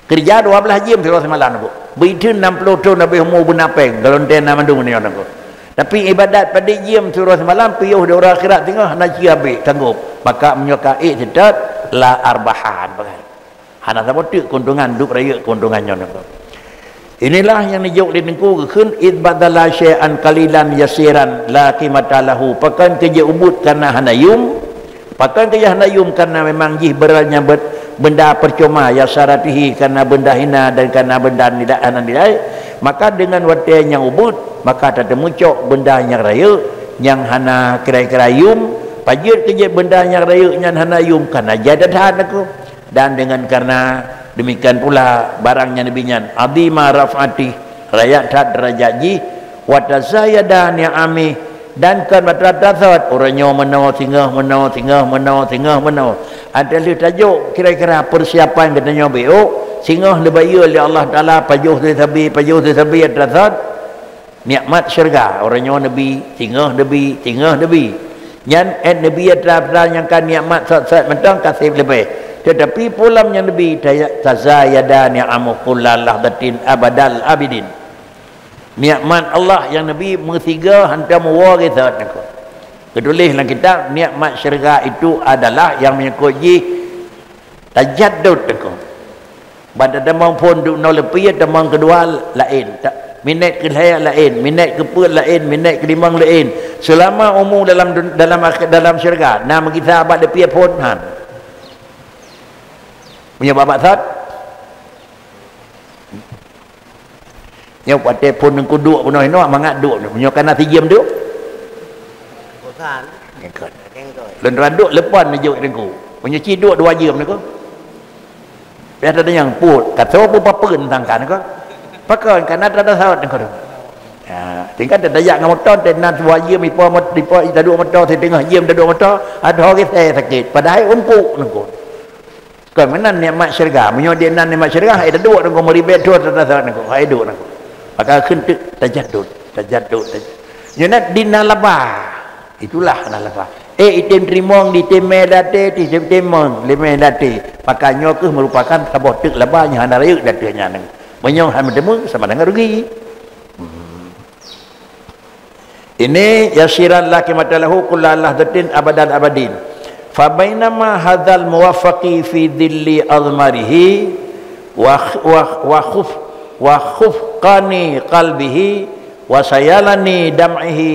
Keureuja dua blaih jeuem siuroe simalam nangku. Beuitheun nam ploh thon habéh umu beuna péng, galon teh na mandum nyoe nangku. Tapi ibadat padit jeuem siuroe simalam piôh di uroe akhirat singoh hana cia bék sanggob. Maka meunyoe ka ék seutôt la arbahan pakai. Hana saboh teuk keuntungan, duek rayeuk keuntungan nyoe nangku. Inilah nyang neujok lé Teungku geukheun, "Id badala syai'an qalilan yasiran la qimata lahu." Pakon keu jeuet ubeuet kana hana yum, pakon keu jeuet hana yum kana memang jih beuranya bet-, benda percuma, yasaratihi kana benda hina dan kana benda nilai hana nilai, maka deungon watée nyang ubeuet, maka tateumeucok benda nyang rayeuk, nyang hana kira-kira yum, pajoh keu jeuet benda nyang rayeuk nyan hana yum kana jai that-that nangku. Dan dengan karena demikian pula barang nyang neubi nyan azima raf'ati, rayeuk that deurajat jih, wa tazayada ni'ami, dan kon mata tasot, uroe nyoe meunoe singoh meunoe, singoh meunoe, singoh meunoe. Adak lheueh tajok kira-kira persiapan geutanyoe bék, singoh neubayeue lé Allah Taala pajoh sabe, pajoh sabe tasot. Nikmat syeuruga, uroe nyoe neubi, singoh neubi, singoh neubi. Nyan, eh, neubi atra-atra nyang ka nikmat sot-sot mantong ka seb leubeh. Teutapi pulam nyang neubi, taya-, tazayada ni'amuhu kulla lahzatin abadal abidin. Nikmat Allah nyang neubi meusiga hantom woe geuh sot nangku. Geutuléh lam kitab, nikmat syeuruga itu adalah nyang meunyeukot jih tajaddud nangku. Ban tatamong phon duek noe leupie, tamong keudua laén. Ta-, minét keulhèe laén, minét keupeuet laén, minét keulimong laén. Seulama umu dalam dun-, dalam akhe-, dalam syeuruga, na meugisa bak leupie phon han. Meunyoe bak-bak sot, nyoe watée phon ngon kuduek bunoe inoe mangat duek. Meunyoe kana sijeuem duek? Bosan. Lôn randuk leupon neujok Teungku. Meunyoe ci duek dua jeuem Teungku. Biasa tanyong put, ka soe peupapeuen tangkan ko. Pakon kana tada saut Teungku. Ya, tingkat tada jak ngon moto, teunan dua jeuem ipo mot-, ipo ita duek moto, siteungoh jeuem ita duek moto, adoh geseh sakét. Padahai umpuk Teungku. Kon meunan nikmat syeuruga. Meunyoe di nan nikmat syeuruga, hai duek Teungku, meuribet thon tada saut Teungku. Hai duek Teungku. Maka kheun teuk tajadud, tajadud, tajadud. Nyoe na di na laba. Itulah na laba. Eh, item teurimong, item mé daté, item teurimong, lé mé daté. Maka nyoe keuh meurupakan saboh teuk laba nyang hana rayeuk daté nyan. Meunyoe hana meuteumé, sama dengan rugi. Hmm. Ini yasiran la qimata lahu kulla lahzatin abadal abadin. Fa bainama hadzal muwaffaqi fi dhilli azmarihi wa, wa, wa khuf-, wa khufqani qalbihi wa sayalani dam'ihi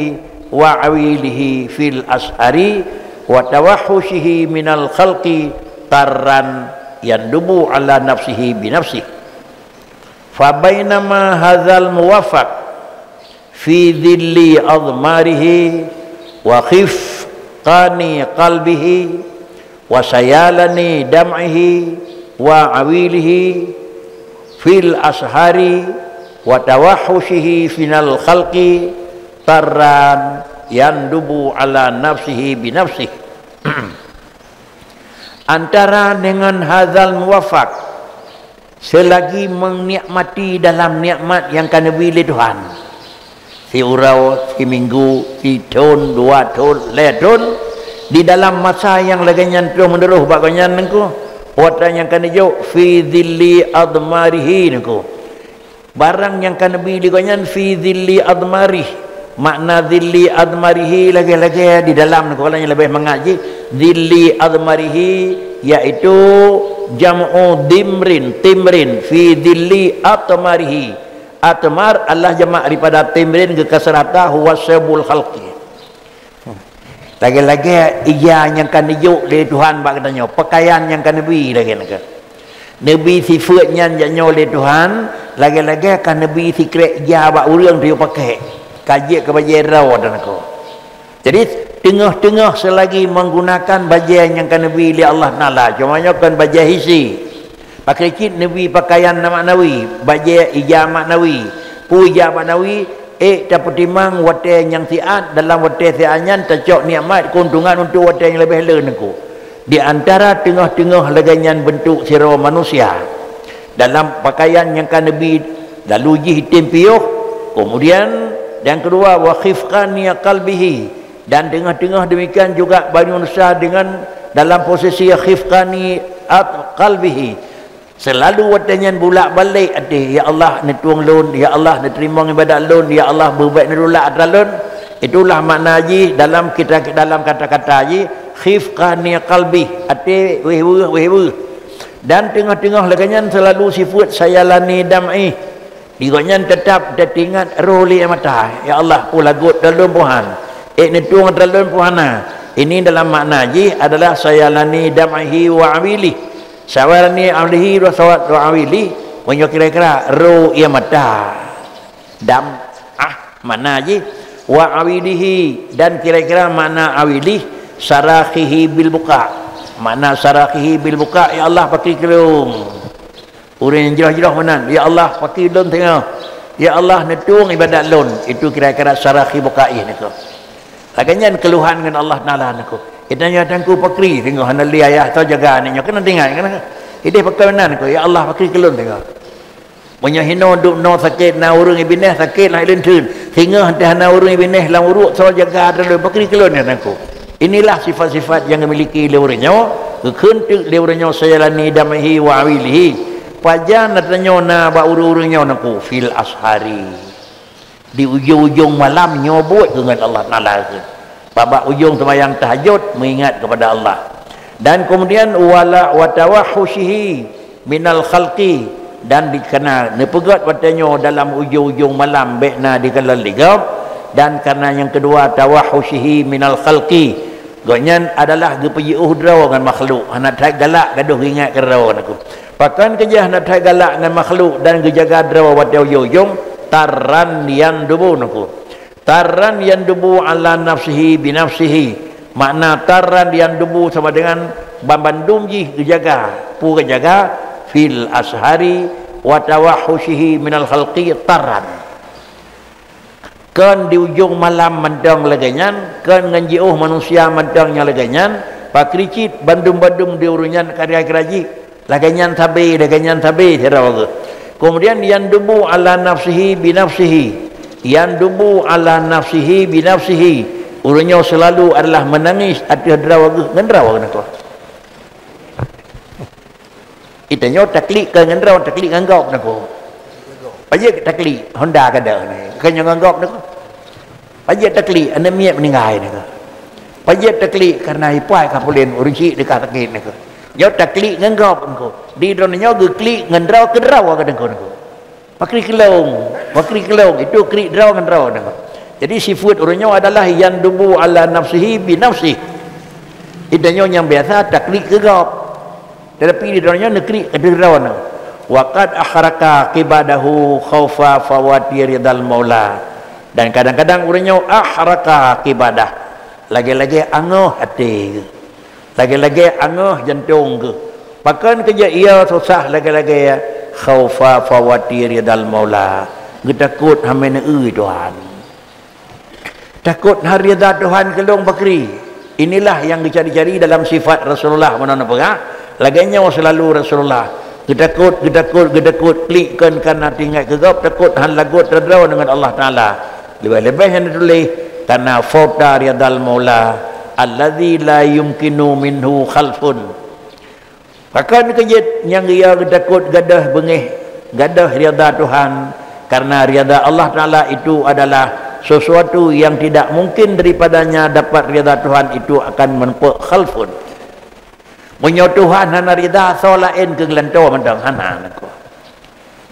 wa awilihi fil ashari wa tawahhushihi minal khalqi tarran yandubu ala nafsihi binafsihi. Fa bainama hadzal muwaffaq fi dhilli admarihi wa khifqani qalbihi wa sayalani dam'ihi wa awilihi fil ashari wa tawahhushihi minal khalqi tarran yandubu ala nafsihi binafsihi. Antara dengan hadzal muwaffaq, selagi menikmati dalam nikmat nyang ka neubri lé Tuhan. Siuroe, siminggu, sithon, dua thon, lhée thon, di dalam masa nyang lagée nyan troh meunurôh bak gobnyan Teungku, watée nyang ka neujok fi dhilli admarihi Teungku. Barang nyang ka neubri lé gobnyan fi dhilli admarih. Makna dhilli admarihi lagée-lagée di dalam Teungku, kalau nyang leubeh mangat jih, dhilli admarihi, yaitu jam'u dimrin, timrin, fi dhilli atmarihi. Atmar adalah jamak daripada timrin, geukasrah ta, huwa saubul khalqi. Lagée-lagée ija nyang ka neujok lé Tuhan bak geutanyoe, peukayan nyang ka neubri lagée nyan keuh. Neubri sifeuet nyan jak nyoe lé Tuhan, lagée-lagée ka neubri sikrék ija bak ureuëng tayue pakék, ka jeuet keu bajée droe dan ko. Jadi, teungoh-teungoh seulagi menggunakan bajée nyang ka neubri lé Allah Taala, cuma nyoe kon bajée hisi. Pakri cit neubri peukayan maknawi, bajée ija maknawi, peue ija maknawi, ék tapeutimang watée nyang siat, dalam watée siat nyan tacok nikmat keuntungan untuk watée nyang leubeh le Teungku. Di antara teungoh-teungoh lagée nyan beuntuk sidroe manusia, dalam peukayan nyang ka neubri, lalu jih item piôh, kemudian nyang keudua, wa khifqani qalbihi, dan teungoh-teungoh demikian juga bagi manusia dengan dalam posisi khifqani at-, qalbihi. Seulalu watée nyan bulak-balik até, "Ya Allah, neutueng lôn, ya Allah, neuteurimong iébadat lôn, ya Allah, beubek neutulak atra lôn." Itulah makna jih dalam kita, dalam kata-kata jih, khifqani qalbi, até wéh weueh, wéh weueh. Dan teungoh-teungoh lagée nyan seulalu sifeuet sayalani dam'i. Di gobnyan teutap teuingat roh lé mata, "Ya Allah, peue lagot atra lôn peue han, ék neutueng atra lôn peue hana." Ini dalam makna jih adalah sayalani dam'ihi wa awilihi. Sayalani dam'ihi wa sawat wa awilihi, meunyoe kira-kira roh ie mata. Dam'ah makna jih, wa awilihi, dan kira-kira makna awilihi, sarakhihi bil buka. Makna sarakhihi bil buka, "Ya Allah, pakri keu lôn." Ureuëng nyang jroh-jroh meunan, "Ya Allah, pakri lôn teungoh. Ya Allah, neutueng iébadat lôn." Itu kira-kira sarakhi bukai niko. Lagée nyan keuluhan ngon Allah Taala niko. Geutanyoe Teungku pakri teungoh hana lé ayah atau jaga aneuk nyoe, keuneuk teuingat kan? Ideh pakon meunan niko, "Ya Allah, pakri keu lôn teungoh." Meunyoe hinoe duek noe sakét, na ureuëng ibinéh sakét lam ileuen theun, singoh teuh hana ureuëng ibinéh lam uruek, soe jaga atra lôn, pakri keu lôn nyan Teungku. Inilah sifat-sifat nyang geumiliki lé ureuëng nyoe, geukheun teuk lé ureuëng nyoe sayalani dam'ihi wa awilihi. Pajan atra nyoe na bak ureuëng-ureuëng nyoe Teungku, fil ashari. Di ujong-ujong malam nyoe buet keu ngon Allah Taala keu. Bak-bak ujong seumayang tahajud meuingat kepada Allah. Dan kemudian wala wa tawahhusyihi minal khalqi, dan dikana neupeugét watée nyoe dalam ujong-ujong malam bék na dikalon lé gob, dan karena nyang keudua tawahhusyihi minal khalqi, gobnyan adalah geupeujiôh droe ngon makhluk, hana that galak gadôh geuingat keudroe Teungku. Pakon keujah hana that galak ngon makhluk dan geujaga droe watée ujong-ujong, tarran yandubu Teungku. Tarran yandubu ala nafsihi binafsihi. Makna tarran yandubu sama dengan banbandum jih geujaga. Peue geujaga? Fil ashari wa tawahhusyihi minal khalqi tarran. Kon di ujong malam mantong lagée nyan, kon ngon jiôh manusia mantong nyang lagée nyan, pakri cit bandum-bandum di ureuëng nyan kira-kira jih. Lagée nyan sabe, lagée nyan sabe sidroe geuh. Kemudian yandubu ala nafsihi binafsihi. Yandubu ala nafsihi binafsihi. Ureuëng nyoe seulalu adalah meunangis ateueh droe geuh ngon droe geuh nakeuh. Geutanyoe taklik kon ngon droe, taklik ngon gob nakeuh. Pajan taklik honda ka deuh nyoe, kon ngon gob nakeuh. Pajan taklik aneuk miet meuninggai nakeuh. Pajan taklik kareuna ipai ka pulen ureuëng chik teuka sakét nakeuh. Nyoe taklik ngon gob nakeuh. Di droeneuh nyoe geuklik ngon droe keu droe ka nakeuh nakeuh. Pakri keulong, pakri keulong itu klik droe ngon droe nakeuh. Jadi sifeuet ureuëng nyoe adalah yandubu ala nafsihi binafsihi. Geutanyoe nyang biasa taklik keu gob. Tetapi di droeneuh nyoe neuklik keu droeneuh. Wa qad ahraka qibadahu khaufa fawati ridal maula. Dan kadang-kadang ureuëng nyoe ahraka qibadah. Lagée-lagée angoh até geuh. Lagée-lagée angoh jantong geuh. Pakon keu jeuet ia susah lagée-lagée? Khaufa fawati ridal maula. Geutakot hana neueu Tuhan. Takot hana ridha Tuhan keu lôn pakri. Inilah nyang geucari-cari dalam sifat Rasulullah meunan peugah. Lagée nyoe seulalu Rasulullah. Geutakot, geutakot, geutakot, klik kon kana teuingat keu gob, takot hana lagot tadroe deungon Allah Taala. Leubeh-leubeh nyang teutuléh, kana fauta ridal maula alladzi la yumkinu minhu khalfun. Pakon keu jeuet nyang ia geutakot gadôh beungéh, gadôh ridha Tuhan, karena ridha Allah Taala itu adalah sesuatu yang tidak mungkin daripadanya dapat ridha Tuhan itu akan menumpuk khalfun. Meunyoe Tuhan hana ridha, soe laén keu geulantoe mantong hana nakeuh.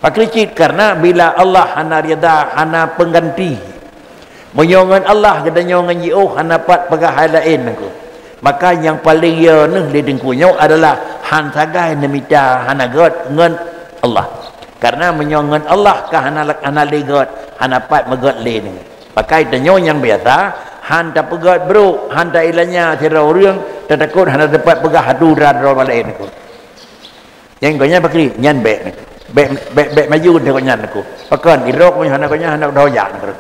Pakri cit, karena bila Allah hana ridha, hana pengganti. Meunyoe ngon Allah geutanyoe ngon jiôh hana pat peugah hai laén nakeuh. Maka nyang paleng yo neuh lé teungku nyoe adalah han sagai neumita hana gét ngon Allah. Karena meunyoe ngon Allah ka hana, hana lé gét, hana pat meugét lé neuh. Maka tanyoe nyang biasa han tapeugét brôk, han tailanya sidroe ureuëng, tatakot hana teupat peugah atu dara droe laén nakeuh. Nyang gobnyan pakri, nyan bék, bék, bék, bék maju teuh gobnyan nakeuh. Pakon, irok meunyoe hana gobnyan hana geudoh jak nakeuh.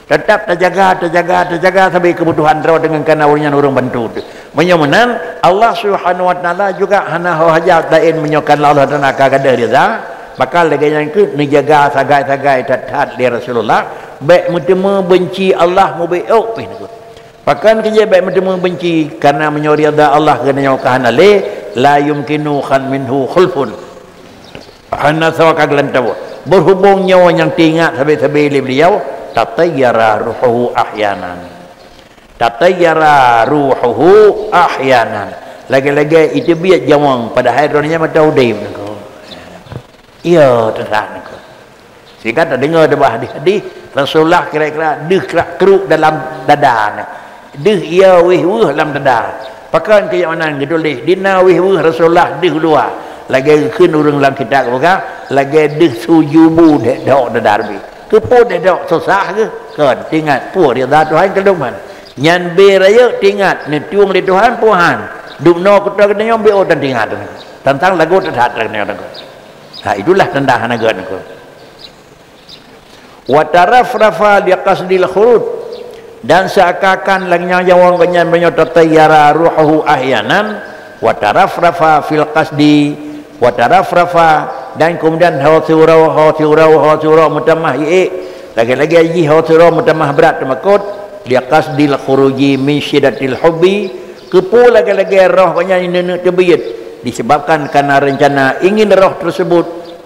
Teutap tajaga, tajaga, tajaga sabe keubutuhan droe deungon kana ureuëng nyan ureuëng bantu teuh. Meunyoe meunan, Allah Subhanahu wa Taala juga hana ho hajat laén meunyoe kana Allah Taala ka gadôh ridha, maka lagée nyan kheueh neujaga sagai-sagai that-that lé Rasulullah, bék meuteumé beunci Allah mubeuôk pih nakeuh. Pakon keu jeuet bék meuteumé beunci, karena meunyoe ridha Allah geutanyoe ka hana lé, la yumkinu khan minhu khulfun. Hana soe ka geulantoe. Berhubung nyoe nyang teuingat sabe-sabe lé beliau, tatayyara ruhuhu ahyanan. Tatayyara ruhuhu ahyanan. Lagée-lagée iteubiet nyawöng, padahai droeneuh nyan mantong udeb nakeuh. Iya, teusan nakeuh. Sehingga tadeungoe di bak hadih-hadih, Rasulullah kira-kira deuh krak kruk dalam dada nyan. Deuh ia wéh weueh lam dada. Pakon keu nyang meunan geutuléh, dina wéh weueh Rasulullah deuh luwa. Lagée geukheun ureuëng lam kitab geupeugah, lagée deuh su jubu dek dok dada Nabi. Keupeue dek dok susah geuh? Kon, teuingat peue ridha Tuhan keu lôn man. Nyan bé rayeuk teuingat, neutueng lé Tuhan peue han. Dubnoe kutoe geutanyoe bé ôh tan teuingat. Tantang lagoe that-that geutanyoe. Ha, itulah tanda hana gét nakeuh. Wa tarafrafa liqasdil khuruj, dan seakan-akan lagée nyang jaweueb gobnyan meunyoe tatayyara ruhuhu ahyanan, wa tarafrafa fil qasdi, wa tarafrafa, dan kemudian ho siuroe, ho siuroe, ho siuroe meutamah iék, lagée-lagée jih ho siuroe meutamah brat teumakot, liqasdil khuruji min syiddatil hubbi, keupeue lagée-lagée roh gobnyan ineuk-neuk teubiet, disebabkan karena rencana ingin roh tersebut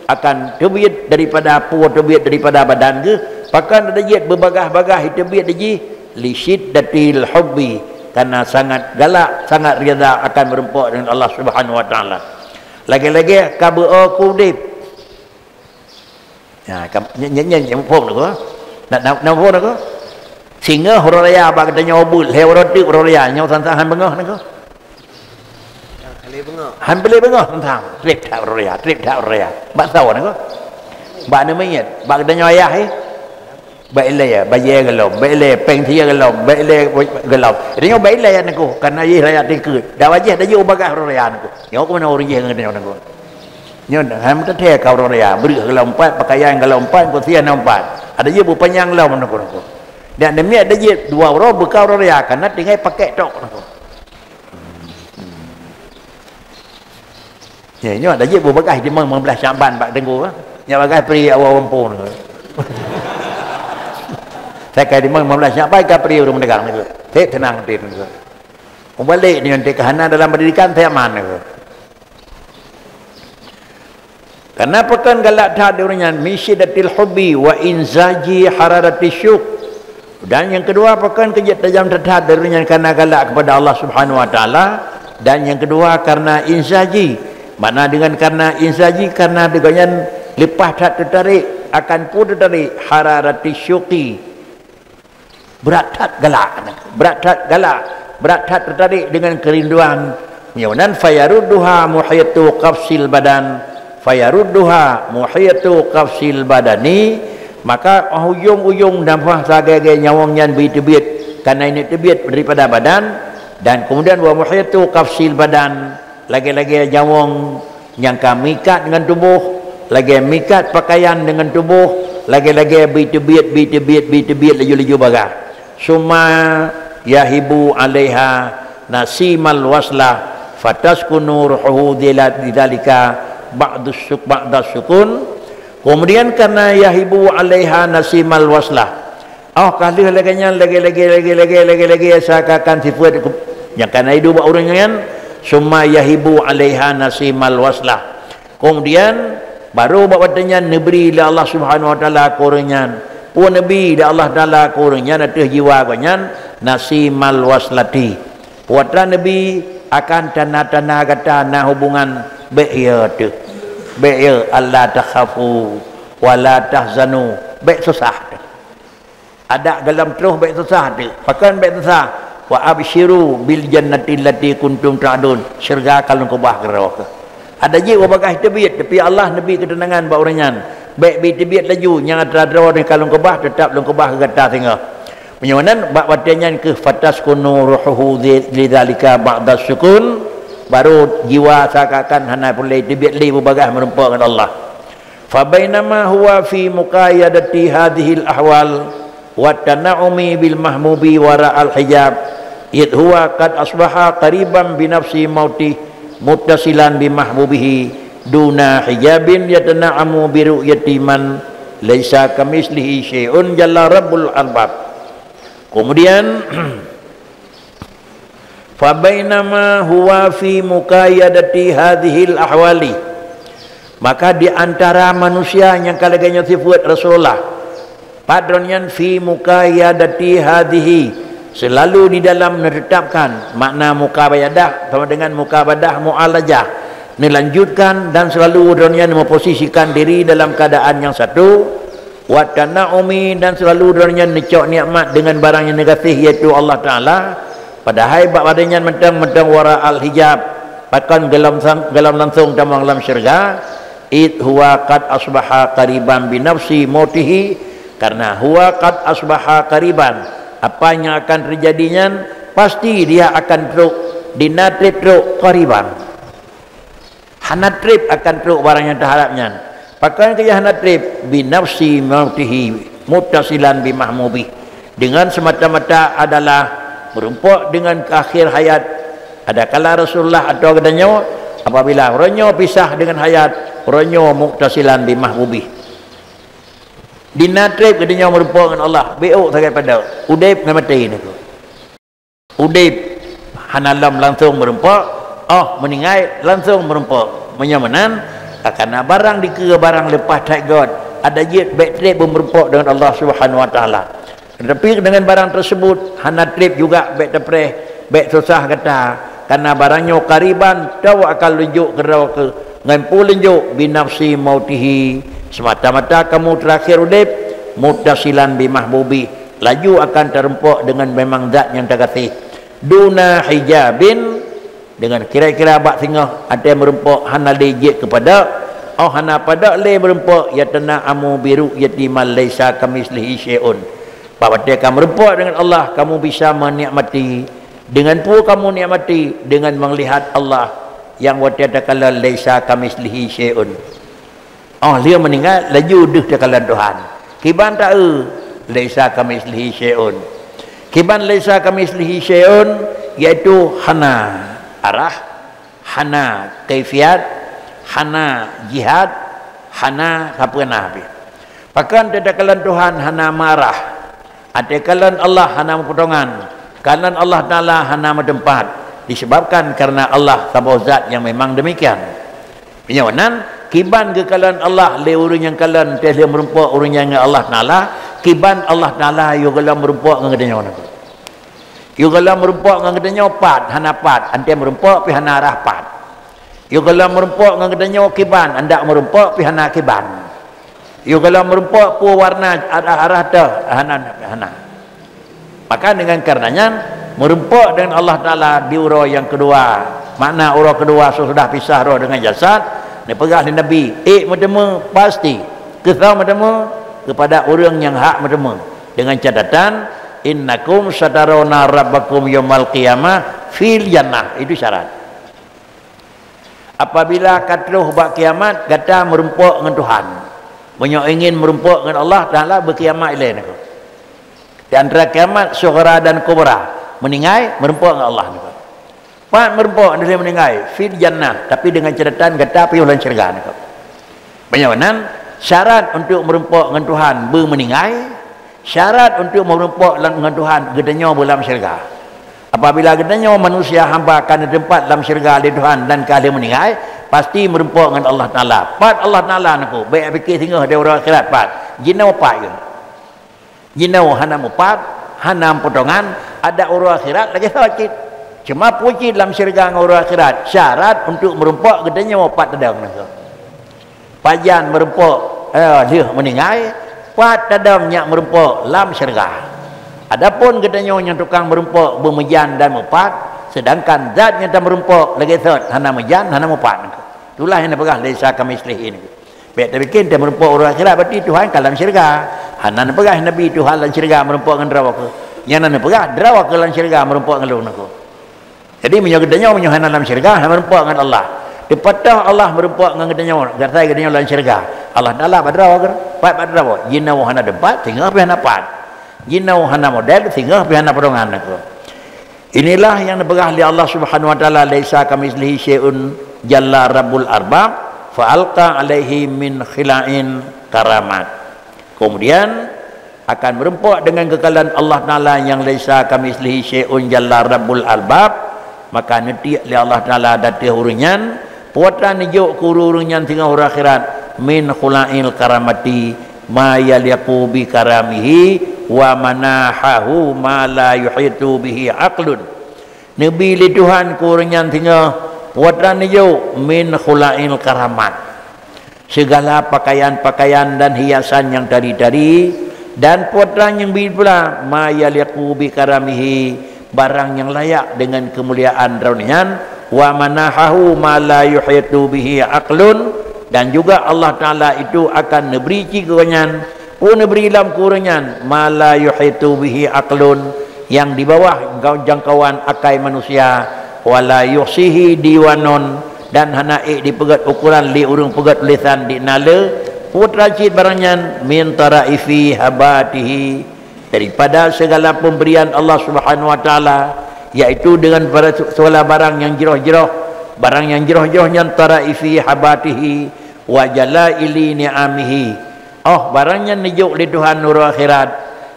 akan teubiet daripada peue teubiet daripada badan geuh, pakon ada jeuet beubagah-bagah teubiet jih, li syiddatil hubbi, karena sangat galak, sangat ridha akan meurumpok dengan Allah Subhanahu wa Taala. Lagée-lagée ka beu-o keu udeb. Ya, kam, nyan, nyan, nyan, nyan, phom nakeuh. Nak, nak, nak phom nakeuh. Singoh uroe raya bak geutanyoe buet, lhée uroe teuk uroe raya, nyoe sang-sang han beungoh nakeuh. Han peureulée beungoh teuntang. Treb that uroe raya, treb that uroe raya. Bak soe nakeuh? Bak aneuk miet, bak geutanyoe ayah, eh? Bèk ilèe bajèe gohlom, bèk ilèe péng sie gohlom, bèk ilèe gohlom. Jadi nyoe bèk ilèe Teungku, kareuna jih rakyat tingkeue. Dak wajéb tajok u bagaih ureueng raya Teungku. Nyoe keumeunang ureueng jih ngon tanyoe Teungku. Nyoe hai meuteutée ka ureueng raya, breueh gohlom pat, peukayan gohlom pat, kusiah gohlom pat. Ada jih beupanyang lom Teungku, Teungku. Dan demikian ada jih dua uroe beuka ureueng raya, kareuna tinggai pakèk tok Teungku. Ya, nyoe ada jih beubagaih di limong belas Syaban bak Teungku, eh. Nyoe bagaih pri awak gampông. Saya kai di limong belas Syaban ka pri ureueng dagang Teungku. Saya tenang hati Teungku. Mubalek nyoe nanti keuhana dalam pendidikan saya aman Teungku. Karena pakon galak that di ureueng nyan, min syiddatil hubbi wa inzaji hararati syuq. Dan nyang keudua, pakon keu jeuet tajam that-that di ureueng nyan karena galak kepada Allah Subhanahu wa Taala, dan nyang keudua karena inzaji. Makna dengan karena inzaji, karena di gobnyan leupah that teutarek, akan peue teutarek, hararati syuqi. Brat that galak, brat that galak, brat that teutarek dengan kerinduan. Meunyoe nan fayarudduha muhayatu qafsil badan, fayarudduha muhayatu qafsil badani, maka ujong-ujong nafah sagai-gai nyawöng nyan bri teubiet, karena ini teubiet daripada badan, dan kemudian wa muhayatu qafsil badan, lagèe-lagèe nyawöng nyang ka meuikat ngon tuboh, lagèe meuikat peukayan deungon tuboh, lagèe-lagèe bri teubiet, bri teubiet, bri teubiet laju-laju bagaih. Summa yahibu 'alaiha nasimal waslah, fataskunu ruhuhu dzila-, dzalika ba'dus suk-, ba'das sukun. Kemudian karena yahibu 'alaiha nasimal waslah, oh, ka lheueh lagèe nyan, lagèe, lagèe, lagèe, lagèe, lagèe, lagèe, seakan-akan sifeuet ku-, nyang ka na iduek bak ureueng nyan, summa yahibu 'alaiha nasimal waslah. Kemudian, baru bak watèe nyan neubri lé Allah Subhanahu wa Taala keu ureueng nyan. Peue neubri lé Allah Taala keu ureueng nyan ateueh jiwa gobnyan, nasimal waslati. Peue atra neubri, akan tanda-tanda gata na hubungan, bèk ye teuh. Bèk ye, alla takhafu wa la tahzanu. Bèk susah teuh. Adak gohlom troh bèk susah teuh. Pakon bèk susah? Wa absyiru bil jannati allati kuntum tu'adun. Syeuruga ka lôn keubah keudroe keuh. Ada jih bagaih teubiet, tapi Allah neubri keuteunangan bak ureueng nyan. Bèk bri teubiet laju, nyang atra droe nyoe ka lôn keubah, teutap lôn keubah keu gata singoh. Meunyoe nan, bak watèe nyan keuh fataskunu ruhuhu zi-, lidzalika ba'das sukun, baru jiwa seakan-akan hana peureulèe teubiet lé beubagaih meurumpok ngon Allah. Fabainama huwa fi muqayadati hadzihil ahwal wa tana'umi bil mahbubi wara'al hijab, id huwa qad asbaha qariban bi nafsi mautih muttasilan bi mahbubihi duna hijabin yatana'amu bi ru'yati man laisa kamitslihi syai'un jalla rabbul arbab. Kemudian, fabainama huwa fi muqayadati hadzihil ahwali, maka di antara manusia nyang ka lagèe nyoe sifeuet Rasulullah, pat droe nyan fi muqayadati hadzihi, selalu di dalam menetapkan, makna muqayadah sama dengan muqabadah mu'alajah, neulanjutkan dan selalu droe nyan memposisikan diri dalam keadaan yang satu, wa tana'umi, dan selalu droe nyan neucok nikmat deungon barang nyang neugaséh, yaitu Allah Taala. Padahai bak watèe nyan mantong-mantong wara'al hijab, pakon gohlom sang-, gohlom langsong tamong lam syeuruga, id huwa qad asbaha qariban bi nafsi mautihi, karena huwa qad asbaha qariban, apa yang akan terjadi nyan, pasti dia akan trok, di na treb trok qariban. Hana treb akan trok barang nyang teuharab nyan. Pakon keu hana treb? Bi nafsi mautihi muttasilan bi mahbubih. Dengan semata-mata adalah meurumpok dengan akhir hayat. Adakala Rasulullah atau geutanyoe, apabila uroe nyoe pisah dengan hayat, uroe nyoe muttasilan bi mahbubih. Di na treb geutanyoe meurumpok ngon Allah, beuôt sagai padub, udeb ngon maté nyoe. Udeb hana lom langsong meurumpok, oh, meuninggai langsong meurumpok. Meunyoe meunan, ka kana barang dikeue barang leupah that göt, adak jeuet bèk treb beumeurumpok deungon Allah Subhanahu wa Taala. Tetapi deungon barang tersebut, hana treb juga bèk teupreh, bèk susah gata, kana barang nyoe qariban, tau akan lôn jok keudroe keuh, ngon peue lôn jok, bi nafsi mautihi, semata-mata kamoe teurakhier udeb, muttasilan bi mahbubih, laju akan tarumpok deungon memang zat nyang tagaséh. Duna hijabin, deungon kira-kira bak singoh até meurumpok hana lé jeuet keupada, Oh hana padok lé meurumpok, ya tana amu biru yatiman laisa kamislihi syai'un. Bak watée ka meurumpok dengan Allah, kamu bisa menikmati. Dengan peue kamu nikmati? Dengan melihat Allah yang watée takalon laisa kamislihi syai'un. Oh lheueh meuninggai, laju deuh takalon Tuhan. Kiban ta-eu, laisa kamislihi syai'un. Kiban laisa kamislihi syai'un, yaitu hana arah, hana kaifiat, hana jihad, hana sapeue na pih. Pakon teuh takalon Tuhan hana marah, até kalon Allah hana meupotongan, kalon Allah Taala hana meuteumpat, disebabkan karena Allah saboh zat yang memang demikian. Meunyoe nan, kiban geukalon Allah lé ureuëng nyang kalon teuh lheueh meurumpok ureuëng nyan ngon Allah Taala, kiban Allah Taala yôh gohlom meurumpok ngon geutanyoe nanggroe. Yôh gohlom meurumpok ngon geutanyoe pat, hana pat, até meurumpok pih hana arah pat. Yôh gohlom meurumpok ngon geutanyoe kiban, andak meurumpok pih hana kiban. Yôh gohlom meurumpok peue warna arah-arah teuh, hana, hana. Maka dengan karena nyan, meurumpok dengan Allah Taala di uroe nyang keudua. Makna uroe keudua sesudah pisah roh dengan jasad, neupeugah lé Nabi, ék meuteumé pasti, keusoe meuteumé kepada ureuëng nyang hak meuteumé. Dengan catatan, innakum satarawna rabbakum yaumal qiyamah fil jannah. Itu syarat. Apabila ka troh bak kiamat, gata meurumpok ngon Tuhan. Meunyoe ingin meurumpok ngon Allah Taala, beukiamat ilée nanggroe. Di antara kiamat sughra dan kubra, meuninggai meurumpok ngon Allah nanggroe. Pat meurumpok, hana lé meuninggai, fil jannah, tapi dengan catatan gata piôh lam syeuruga nanggroe. Meunyoe nan, syarat untuk meurumpok ngon Tuhan beumeuninggai, syarat untuk meurumpok lam, ngon Tuhan geutanyoe beulam syeuruga. Apabila geutanyoe manusia hamba ka neuteumpat lam syeuruga lé Tuhan dan ka lheueh meuninggai, pasti meurumpok ngon Allah Taala. Pat Allah Taala nanggroe, bék pike singoh di uroe akhirat pat. Jinoe pat geuh. Jinoe hana mupat, hana meupotongan, adak uroe akhirat lagée soe cit. Cuma peue cit lam syeuruga ngon uroe akhirat, syarat untuk meurumpok geutanyoe pat tadong nanggroe. Pajan meurumpok, eh, lheueh meuninggai, pat tadong nyak meurumpok lam syeuruga. Adapun geutanyoe nyang tukang meurumpok beumeujan dan mupat, sedangkan zat nyang tameurumpok lagée sot hana meujan, hana mupat. Itulah nyang neupeugah laisa kamislihi. Bék tapiké tameurumpok uroe akhirat berarti Tuhan ka lam syeuruga. Hana neupeugah Nabi Tuhan lam syeuruga meurumpok ngon droe keuh. Nyang na neupeugah droe keuh lam syeuruga meurumpok ngon lôn nanggroe. Jadi meunyoe geutanyoe meunyoe hana lam syeuruga, hana meurumpok ngon Allah. Teupatah Allah meurumpok ngon geutanyoe, gasai geutanyoe lam syeuruga. Allah Taala bak droe keuh, pat bak droe. Jinoe hana teumpat, singoh pih hana pat. Jinoe hana model, singoh pih hana potongan nanggroe. Inilah yang dipeugah oleh Allah Subhanahu wa Taala, "Laisa kamitslihi syai'un, jalla rabbul arbab, fa alqa alaihi min khila'il karamat." Kemudian akan meurumpok dengan keukalan Allah Taala nyang laisa kamitslihi syai'un, jalla rabbul arbab, maka neutiek lé Allah Taala ateueh ureuëng nyan, peue atra neujok keu ureuëng nyan singoh uroe akhirat, min khula'il karamati, ma yaliqu bi karamihi, wa manahahu ma la yuhitu bihi aqlun. Neubi lé Tuhan keu ureuëng nyan singoh peue atra neujok min khula'il karamat, segala pakaian-pakaian dan hiasan nyang tari-tari, dan peue atra nyang bi pula ma yaliqu bi karamihi, barang nyang layak dengan keumuliaan droe nyan, wa manahahu ma la yuhitu bihi aqlun, dan juga Allah Taala itu akan neubri cit keu gobnyan, peue neubri lom keu ureuëng nyan, ma la yuhitu bihi aqlun, nyang di bawah jangkauan akai manusia, wa la yuhsihi diwanun, dan hana ék dipeugét ukoran lé ureuëng peugét tulésan di na le, peue atra cit barang nyan, min taraifi habatihi, daripada segala pemberian Allah Subhanahu wa Taala, yaitu dengan pada segala barang nyang jroh-jroh, barang nyang jroh-jroh nyan taraifi habatihi wa jalaili ni'amihi. Oh, barang nyan neujok lé Tuhan uroe akhirat,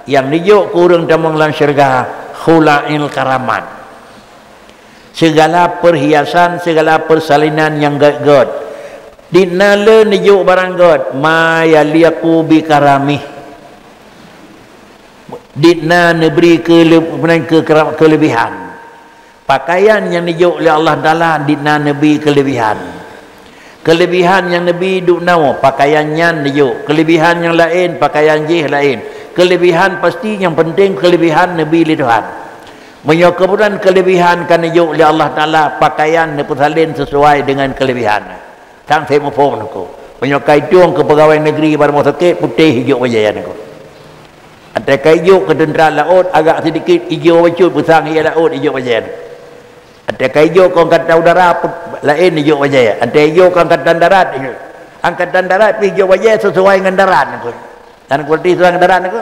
nyang neujok keu ureuëng tamong lam syeuruga, khula'il karamat. Segala perhiasan, segala persalinan nyang gét-gét. Di na le neujok barang gét, ma yaliqu bi karamih. Di na neubri keule-, keu-, keuleubihan. Pakaian nyang neujok lé Allah Taala di na neubri keuleubihan. Keuleubihan nyang neubri duek na, pakaian nyan neujok. Keuleubihan nyang laén, pakaian jih laén. Keuleubihan pasti nyang penting keuleubihan neubri lé Tuhan. Meunyoe keubeutulan keuleubihan ka neujok lé Allah Taala, pakaian neupeusalin sesuai dengan keuleubihan. Sang seb muphom nanggroe. Meunyoe ka itueng keu peugawée negeri bak rumoh sakét, putéh ijok bajée nyan niko. Até ka ijok keu teuntra laôt, agak sidikit ijok bacut, peusang ie laôt ijok bajée nyan. Até ka ijok keu angkatan udara, put-, laén ijok bajée. Até ijok keu angkatan darat, ijok. Angkatan darat pih ijok bajée sisuai ngon darat niko. Dan kualiti sisuai ngon darat niko.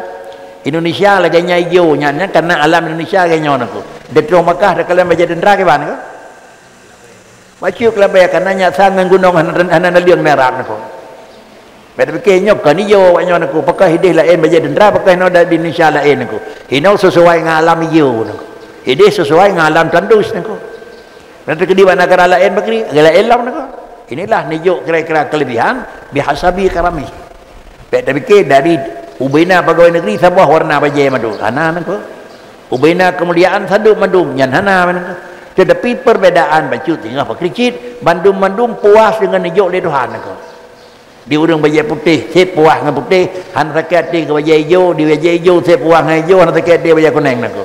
Indonesia lagée nyan ijok nyan, nyan karena alam Indonesia lagée nyoe niko. Di Makkah takalon bajée teuntra kiban niko. Bacut keulabée, kana nyak sa ngon gunong hana, hana naleueng darat niko. Beda pikée nyoe kon ijok awak nyoe niko, pakon ideh laén bajée teuntra, pakon inoe di Indonesia laén niko. Inoe sesuai ngon alam ijok niko. Ideh sesuai ngon alam tandus niko. Meunan teukeudi bak negara laén bakri, laén lom niko. Inilah neujok kira-kira kelebihan bihasabi karami. Bèk tapike dari ubena pegawai negeri saboh warna bajèe mandum. Hana niko. Ubena kemuliaan sadum mandum, nyan hana niko. Tetapi perbedaan bacut singoh pakri cit, bandum-bandum puas deungon neujok lé Tuhan niko. Di ureueng bajèe putéh, sép puas ngon putéh, hana sakét até keu bajèe ijo, di bajèe ijo sép puas ngon ijo, hana sakét até bajèe kunéng niko.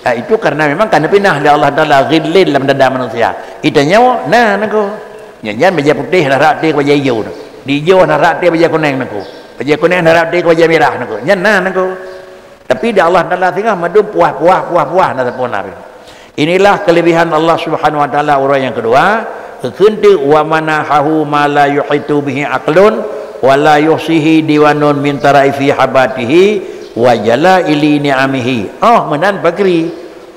Ha, itu karena memang ka neupinah lé Allah Taala ghillin lam dada manusia. Itanyoe na niko. Nyan, nyan bajèe putéh hana rhot até keu bajèe ijo niko. Di ijo hana rhot até bajèe kunéng niko. Bajèe kunéng hana rhot até keu bajèe mirah niko. Nyan na niko. Tapi di Allah Taala singoh mandum puas-puas, puas-puas na sapeue na. Inilah kelebihan Allah Subhanahu wa Taala uroe nyang keudua, geukheun teuk, "Wa manahahu ma la yuhitu bihi aqlun wa la yuhsihi diwanun min taraifi habatihi wa jalaili ni'amihi." Oh, meunan pakri.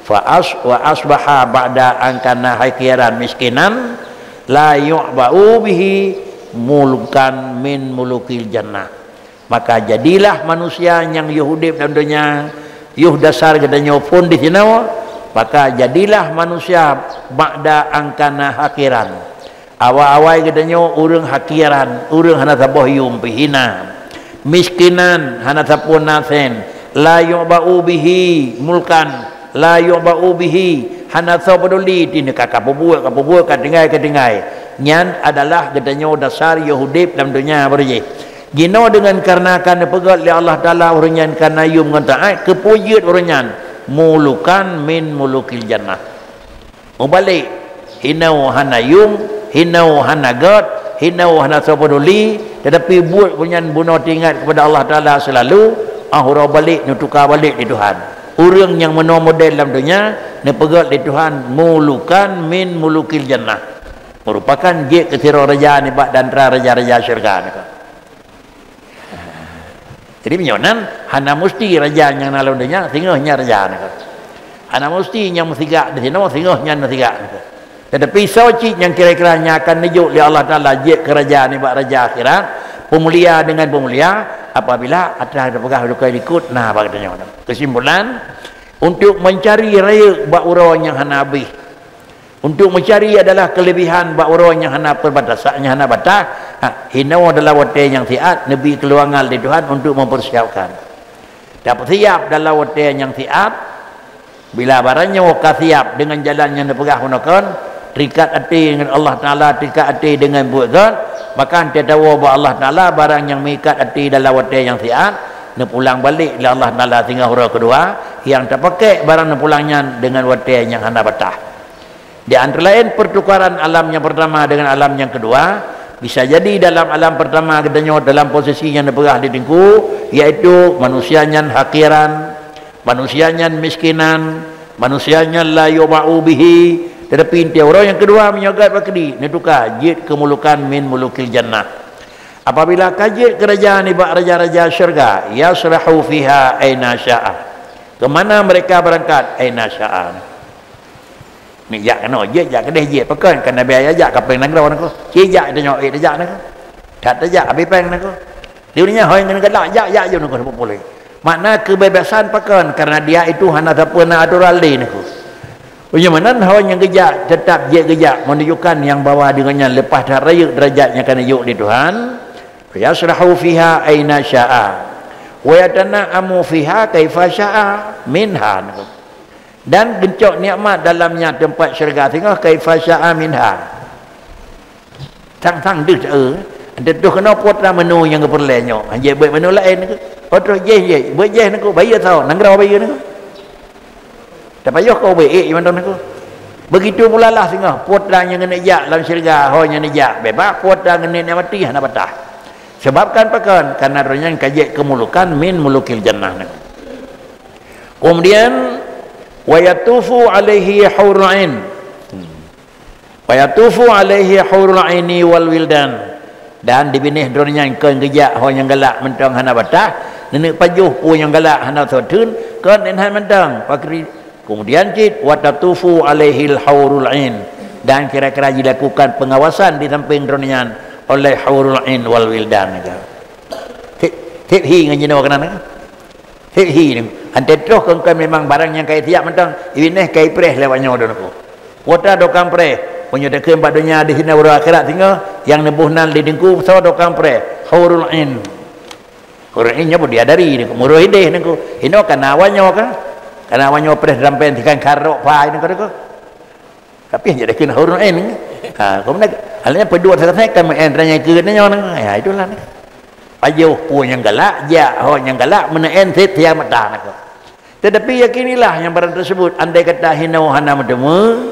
Fa as-, wa asbaha ba'da an kana haqiran miskinan la yu'ba'u bihi mulkan min mulukil jannah. Maka jadilah manusia nyang yôh udép lam donya, yôh dasar geutanyoe phôn disinoe, maka jadilah manusia ba'da an kana haqiran. Awai-awai geutanyoe ureueng haqiran, ureueng hana saboh yuem pih hina. Miskinan, hana sapeue na sén. La yu'ba'u bihi mulkan, la yu'ba'u bihi, hana soe peuduli, teuh ka, ka peubuet, ka peubuet, ka tinggai, ka tinggai. Nyan adalah geutanyoe dasar yôh udép lam donya baroe jih. Jinoe deungon kareuna ka neupeugét lé Allah Taala ureueng nyan ka na yuem ngon taát, keupeue jeuet ureueng nyan? Mulukan min mulukil jannah. Mubalek, hinoe hana yuem, hinoe hana gét, hinoe hana soe peuduli, tetapi buet ureueng nyan bunoe teuingat kepada Allah Taala seulalu, ah, uroe balek neutuka balek lé Tuhan. Ureueng nyang meunoe model lam donya neupeugét lé Tuhan mulukan min mulukil jannah. Meurupakan jeuet keu sidroe raja nibak di antara raja-raja syeuruga niko. Jadi meunyoe nan, hana musti raja nyang na lam donya singoh nyan raja niko. Hana musti nyang meusigak disinoe singoh nyan meusigak niko. Tetapi soe cit nyang kira-kira nyang akan neujok lé Allah Taala jeuet keu raja nibak raja akhirat, peumulia deungon peumulia, apabila atra teupeugah lé likot na bak geutanyoe. Kesimpulan, untuk mencari rayeuk bak uroe nyang hana habéh, untuk mencari adalah kelebihan bak uroe nyang hana peubatasan, nyang hana batas. Ha, hinoe dalam watèe nyang siat neubi keuluangan lé Tuhan untuk mempersiapkan. Tapeusiap dalam watèe nyang siat, bila barang nyoe ka siap deungon jalan nyang neupeugah bunoe kon, teuikat até ngon Allah Taala, teuikat até deungon buet gét, maka teutabô bak Allah Taala barang nyang meuikat até dalam watèe nyang siat, neupulang balek lé Allah Taala singoh uroe keudua, nyang tapakèk barang neupulang nyan deungon watèe nyang hana batas. Di antara laén pertukaran alam nyang pertama dengan alam nyang kedua, bisa jadi dalam alam pertama geutanyoe dalam posisi nyang neupeugah di teungku, yaitu manusia nyan hakiran, manusia nyan miskinan, manusia nyan la yuba'u bihi, tetapi di uroe nyang kedua meunyoe gét bakri neutuka jeuet keu mulukan min mulukil jannah. Apabila ka jeuet keu raja nibak raja-raja syeuruga, yasrahu fiha aina sya'a. Ke mana mereka berangkat? Aina sya'a. Ni jak keunoe, jeuet jak keudeh jeuet, pakon ka Nabi Yahya jak ka péng nanggroe niko. Ci jak tanyoe ék tajak niko. That tajak habéh péng niko. Di ureueng nyan hôi ngon galak jak, jak jeuet niko seupôt puléh. Makna kebebasan pakon, karena dia itu hana sapeue na atoran lé niko. Meunyoe meunan hôi nyang geujak, teutap jeuet geujak, menunjukkan nyang bahwa deungon nyan leupah that rayeuk deurajat nyang ka neujok lé Tuhan. Yasrahu fiha aina sya'a. Wa yatana'amu fiha kaifa sya'a minha. Dan geucok nikmat dalam nyan teumpat syeuruga singoh kaifa sya'a minha. Sang-sang deuh, eh. Teutoh keunoe putra menu nyang geupeureulèe nyoe. Hanjeuet beuet menu laén niko. Oh, troh jéh, jéh. Beuet jéh niko, bayeue tho, nanggroe bayeue niko. Tapayoh keu ubé ék mantong niko. Begitu pula lah singoh, peue atra nyang keuneuk jak lam syeuruga, ho nyang neujak, beubaih peue atra keuneuk neuk maté hana bataih. Sabab kan pakon? Karena droe nyan ka jeuet keu mulukan min mulukil jannah. Kemudian, "Wa yatufu alaihi hurul ain." Hmm. "Wa yatufu alaihi hurul aini wal wildan." Dan dibinéh droe nyan kon geujak ho nyang galak mantong hana bataih, neuneuk pajoh peue nyang galak hana soe theun, kon inhan mantong. Pakri-, kemudian cit, "Wa tatufu alaihil hurul ain." Dan kira-kira dilakukan pengawasan di samping droe nyan oleh hurul ain wal wildan. Tiep, tiep hi ngon jinoe keunan. Hei, hi, anté troh kon-kon memang barang nyang ka siap mantong, ibinéh ka ipreh lé awak nyoe droeneuh. Kuota dokang preh, meunyoe takheun bak donya di sinan uroe akhirat singoh, nyang neuboh nan di deungku soe dokang preh, hurul ain. Hurul ain nyoe beudiadari deungku, meureuh idéh deungku. Inoe kana awak nyoe ka? Kana awak nyoe preh dalam pen tikan karok pai deungku, deungku. Tapi hana dikheun hurul ain. Ha, kemudian, hal nyan peue duek sagai kan meu'en raya keu nyoe nang. Ya, itulah ni. Pajoh peue nyang galak, jak ho nyang galak, meu'en seb siang mata nak. Tetapi yakinilah nyang barang tersebut, andai kata hinoe hana meuteumé,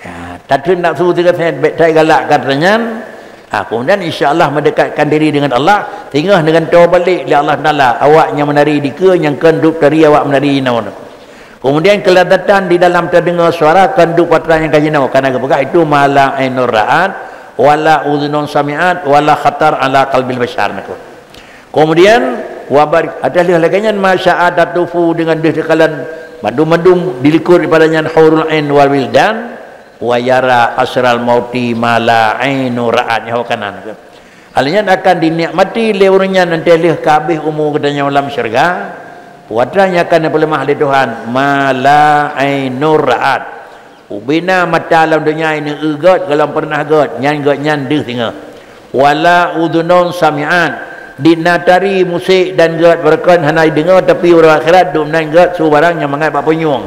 ya, tatheun nafsu teuka seb bèk that galak kata nyan, ha, kemudian insya Allah mendekatkan diri dengan Allah, singoh neugantoe balek lé Allah Taala, awak nyang meunari dikeue nyang kon duek tari awak meunari inoe. Kemudian kelezatan di dalam teudeungoe suara kon duek peue atra nyang ka jinoe, kana geupeugah itu ma la ainur ra'at, wala udhunun sami'at, wala khatar ala qalbil bashar, nakeuh. Kemudian, wabar, ateueh lheueh lagèe nyan, ma sya'a tatufu, deungon deuh teukalon mandum-mandum dilikot daripada nyan hurul ain wal wildan, wa yara asral mauti ma la ainu ra'at, nyoe kanan. Hal nyan akan dinikmati lé ureueng nyan 'oh lheueh ka habéh umu geutanyoe lam syeuruga, peue atra nyang akan neupeuleumah lé Tuhan, ma la ainur ra'at. Ubena mata lam donya nyoe eu gèt golom peureunah gèt, nyan gèt nyan deuh singoh. Wala udhunun sami'at, di na tari musik dan gèt beureukan hana jideungoe, tapi uroe akhirat dum nan gèt su barang nyang mangat bak punyueng.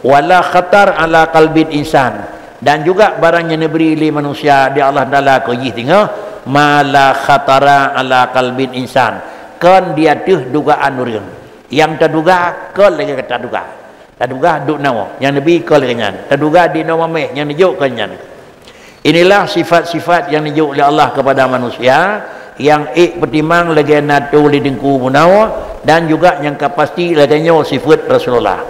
Wala khatar ala qalbin insan, dan juga barang nyang neubri lé manusia di Allah Taala keu jih singoh, ma la khatara ala qalbin insan, kon di ateueh dugaan ureueng. Nyang taduga kon lagèe ka taduga. Taduga duek nyoe, nyang neubi kon lagèe nyan. Taduga di noe mamèh, nyang neujok kon nyan. Inilah sifat-sifat nyang neujok lé Allah kepada manusia, nyang ék peutimang lagèe na tuléh di deungku bunoe, dan juga nyang ka pasti lagèe nyoe sifat Rasulullah.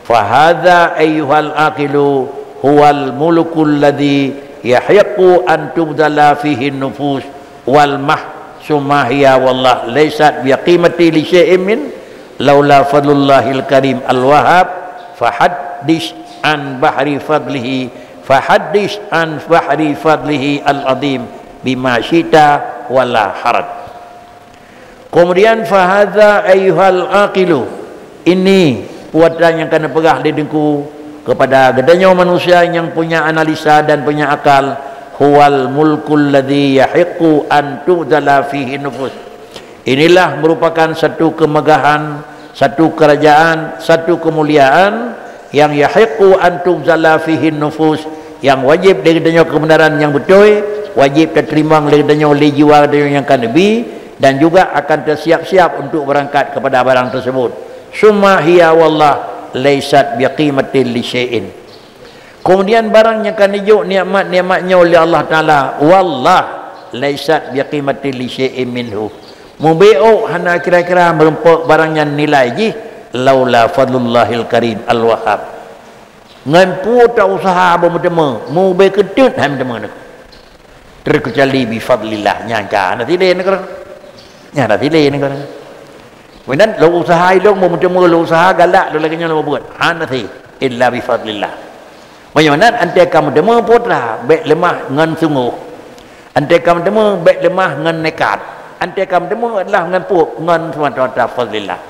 Fahadza ayyuhal aqilu huwal mulkul ladzi yahiqqu an tubdzala fihi nufus. Wal mah, summa hiya wallah laisat biqimati li syai'in min laula fadlullahil karim al wahhab, fahaddis an bahri fadlihi, fahaddis an bahri fadlihi al azim bima syi'ta wala haraj. Kemudian, fahadza ayyuhal aqilu, ini peue atra nyang ka neupeugah lé deungku kepada geutanyoe manusia nyang punya analisa dan punya akal, huwal mulkul ladzi yahiqqu an tubdzala fihi nufus. Inilah merupakan satu kemegahan, satu kerajaan, satu kemuliaan yang yahiqqu an tubdzala fihi nufus, yang wajib lé geutanyoe kebenaran nyang beutôi, wajib tateurimong lé geutanyoe lé jiwa geutanyoe nyang ka neubi, dan juga akan tasiap-siap untuk berangkat kepada barang tersebut. Summa hiya wallah laisat biqimatin li syai'in. Kemudian barang nyang ka neujok nikmat-nikmat nyoe lé Allah Taala, wallah laisat biqimatin li syai'in minhu. Mubeuôk hana kira-kira meurumpok barang nyan nilai jih, laula fadlullahil karim al wahhab. Ngon peue ta-useuha beu meuteumé, mubé keuteuet hai meuteumé nyoe. Terkecuali bi fadlillah, nyan ka hana sidéh nyoe. Nyan hana sidéh nyoe. Meunan lôn useuha ilôn, beu meuteumé lôn useuha galak lôn lagèe nyan lôn buet. Hana sidéh, illa bi fadlillah. Meunyoe nan, 'oh ka meuteumé peue atra, bèk leumah ngon sunggoh. 'Oh ka meuteumé, bèk leumah ngon nekat. 'Oh ka meuteumé adalah ngon peue, ngon semata-mata fadlillah.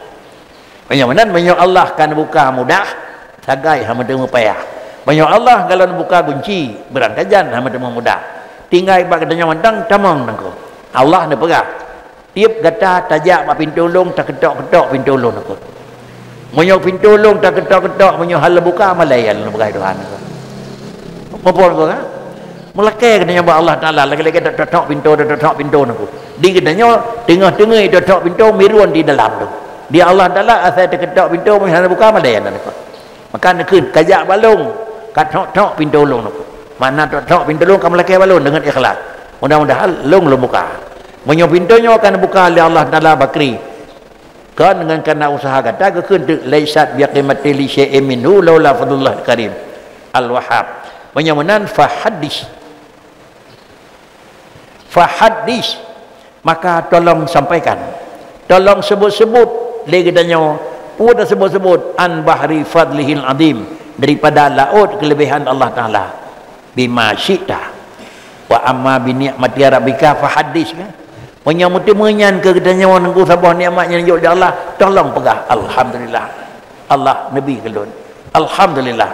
Meunyoe meunan, meunyoe Allah ka neubuka mudah, sagai hana meuteumé payah. Meunyoe Allah galak neubuka gunci, beurangkajan hana meuteumé mudah. Tinggai bak geutanyoe mantong tamong nangko. Allah neupeugah, "Tiep gata tajak bak pintoe Lôn, takeutok-keutok pintoe Lôn," nangko. Meunyoe pintoe Lôn takeutok-keutok, meunyoe hana buka, malèe Lôn peugah Tuhan nangko. Muphom nangko, ha? Meulakèe geutanyoe bak Allah Taala, lagèe-lagèe tatok-tok pintoe, tatok-tok pintoe nangko. Di geutanyoe, teungoh-teungoh tatok pintoe, mirôn di dalam tu. Di Allah Taala, asai takeutok pintoe, meunyoe hana buka, malèe nangko. Maka neukheun, "Kajak bak Lôn." Ka thok-thok pintoe lôn. Makna thok-thok pintoe lôn ka meulakée bak lôn deungon ikhlas. Mudah-mudahan lôn lôn buka. Meunyoe pintoe nyoe ka neubuka lé Allah Taala bakri, kon ngon kana usaha gata geukheun teuk, "Laisat biqimati li syai'in minhu laula fadlullah karim al-wahhab." Meunyoe meunan, fahaddis. Fahaddis, maka tolong sampaikan, tolong sebut-sebut lé geutanyoe, peue tasebut-sebut, an bahri fadlihil azim, daripada laôt keulebihan Allah Taala, bima syi'ta, wa amma bi ni'mati rabbika fahaddis, kan? Meunyoe meuteumé nyan keu geutanyoe nunggu saboh nikmat nyang jok lé Allah, tolong peugah, "Alhamdulillah, Allah neubi keu lôn. Alhamdulillah,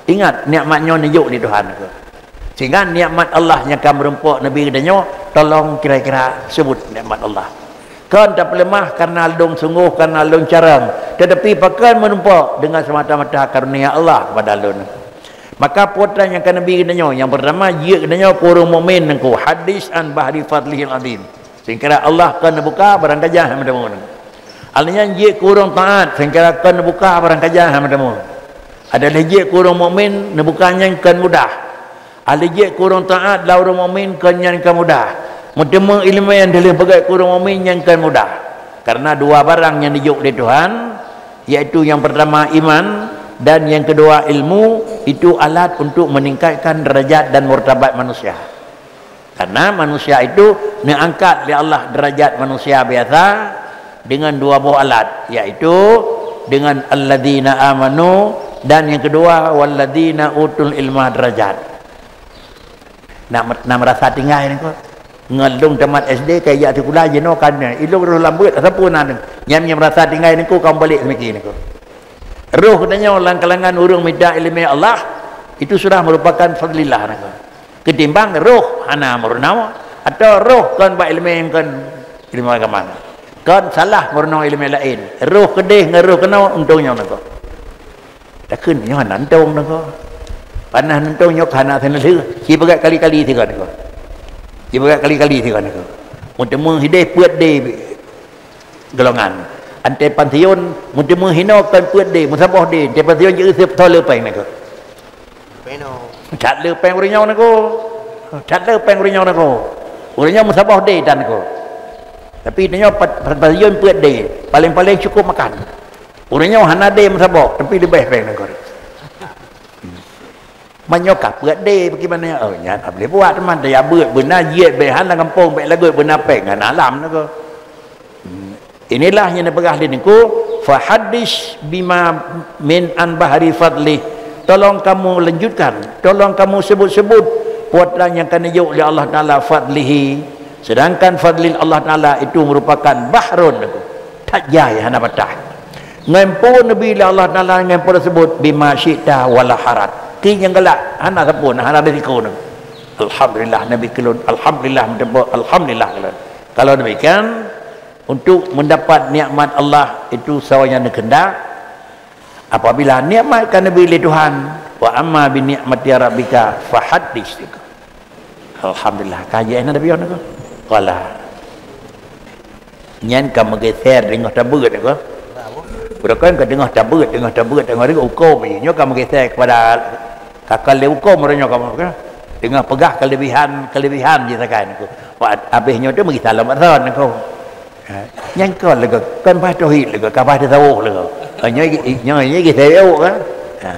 ingat nikmat nyoe neujok lé Tuhan keu." Sehingga nikmat Allah nyang ka meurumpok neubi geutanyoe, tolong kira-kira sebut nikmat Allah. Kon tapeuleumah karena lôn sunggoh, karena lôn carông, tetapi pakon meurumpok deungon semata-mata karunia Allah kepada lôn. Maka peue nyang ka neubi geutanyoe, nyang pertama, jeuet geutanyoe keu ureuëng mukmin nengku, hadis an bahri fadlihil azim. Singkira Allah kon neubuka barang gajah nyang meuteumé. Alnyan jeuet keu ureuëng taat, singkira kon neubuka barang gajah nyang meuteumé. Adalah jeuet keu ureuëng mukmin neubuka nyan kon mudah. Alnyan jeuet keu ureuëng taat lam ureuëng mukmin kon nyan kon mudah. Meuteumé ileumé nyang deuh peugét keu ureuëng mukmin nyan kon mudah. Karena dua barang nyang dijok lé Tuhan, yaitu yang pertama iman dan yang kedua ilmu, itu alat untuk meningkatkan derajat dan martabat manusia. Karena manusia itu neuangkat lé Allah derajat manusia biasa dengan dua boh alat, yaitu dengan alladzina amanu dan yang kedua walladzina utul ilma darajat. Nak, nak merasa tinggai niko. Ngon lôn tamat S D ka jak sikula jinoe kan. Ilôn roh lambeuet sapeue na. Nyam nyam merasa tinggai niko ka balik semiki niko. Roh geutanyoe lam kalangan ureuëng mita ileumé Allah, itu sudah merupakan fadlillah niko. Ketimbang roh hana meurunoe, atau roh kon bak ileumé kon ileumé agama. Kon salah meurunoe ileumé laén. Roh keudeh ngon roh keunoe untông nyoe niko. Takheun nyoe hana untông niko. Panah untông nyoe hana seuneulheueh. Sibeugét kali-kali sigoe niko. Sibeugét kali-kali sigoe niko. Meuteumé hideh peuet deh golongan. Anté pansiun, meuteumé hinoe kon peuet deh, meusaboh deh, anté pansiun jeuet seuptol leupeng niko. Peno. That leupeng ureuëng nyoe niko. That leupeng ureuëng nyoe niko. Ureuëng nyoe meusaboh deh tan niko. Tapi tanyoe pat-, pat-, pansiun peuet deh, paléng-paléng cukup makan. Ureuëng nyoe hana deh meusaboh, tapi leubeh peng niko. Meunyoe ka peuet deh, bagaimana? Oh, nyan tak boleh buat, teman. Dia buat beuna, jeuet beh hana gampông, beh lagut beuna peng, hana alam niko. Hmm. Inilah yang dipeugah lé niko, "Fahaddis bima min an bahri fadlih." Tolong kamu lanjutkan, tolong kamu sebut-sebut peue nyang ka neujok lé Allah Taala fadlihi. Sedangkan fadlil Allah Taala itu merupakan bahrun, that jai hana patah. Ngon peue neubi lé Allah Taala ngon peue tersebut, bima syi'ta wala haraj. Ki nyang galak, hana sapeue, hana risiko. Alhamdulillah neubi keu lôn, alhamdulillah meuteupeu, alhamdulillah keu lôn. Kalau demikian, untuk mendapat nikmat Allah itu sawa nyang neukeundak. Apabila nikmat ka neubi lé Tuhan, wa amma bi ni'mati rabbika fahaddits. Alhamdulillah, ka jeuet na Nabi Yunus. Qala. Nyan ka meugeser deungoh tabeuet niko. Beureukan ka deungoh tabeuet, deungoh tabeuet, deungoh tabeuet, uko biji nyoe ka meugeser kepada kakal lé uko meureunyok ka meuka. Deungoh peugah kelebihan, kelebihan jih sakai niko. Wak habéh nyoe tu meugi salam asan niko. Ha, nyan kon leugo, kon bah tauhid leugo, ka bah tasawuf leugo. Ha, nyoe, nyoe, nyoe geuseuôt kan. Ha.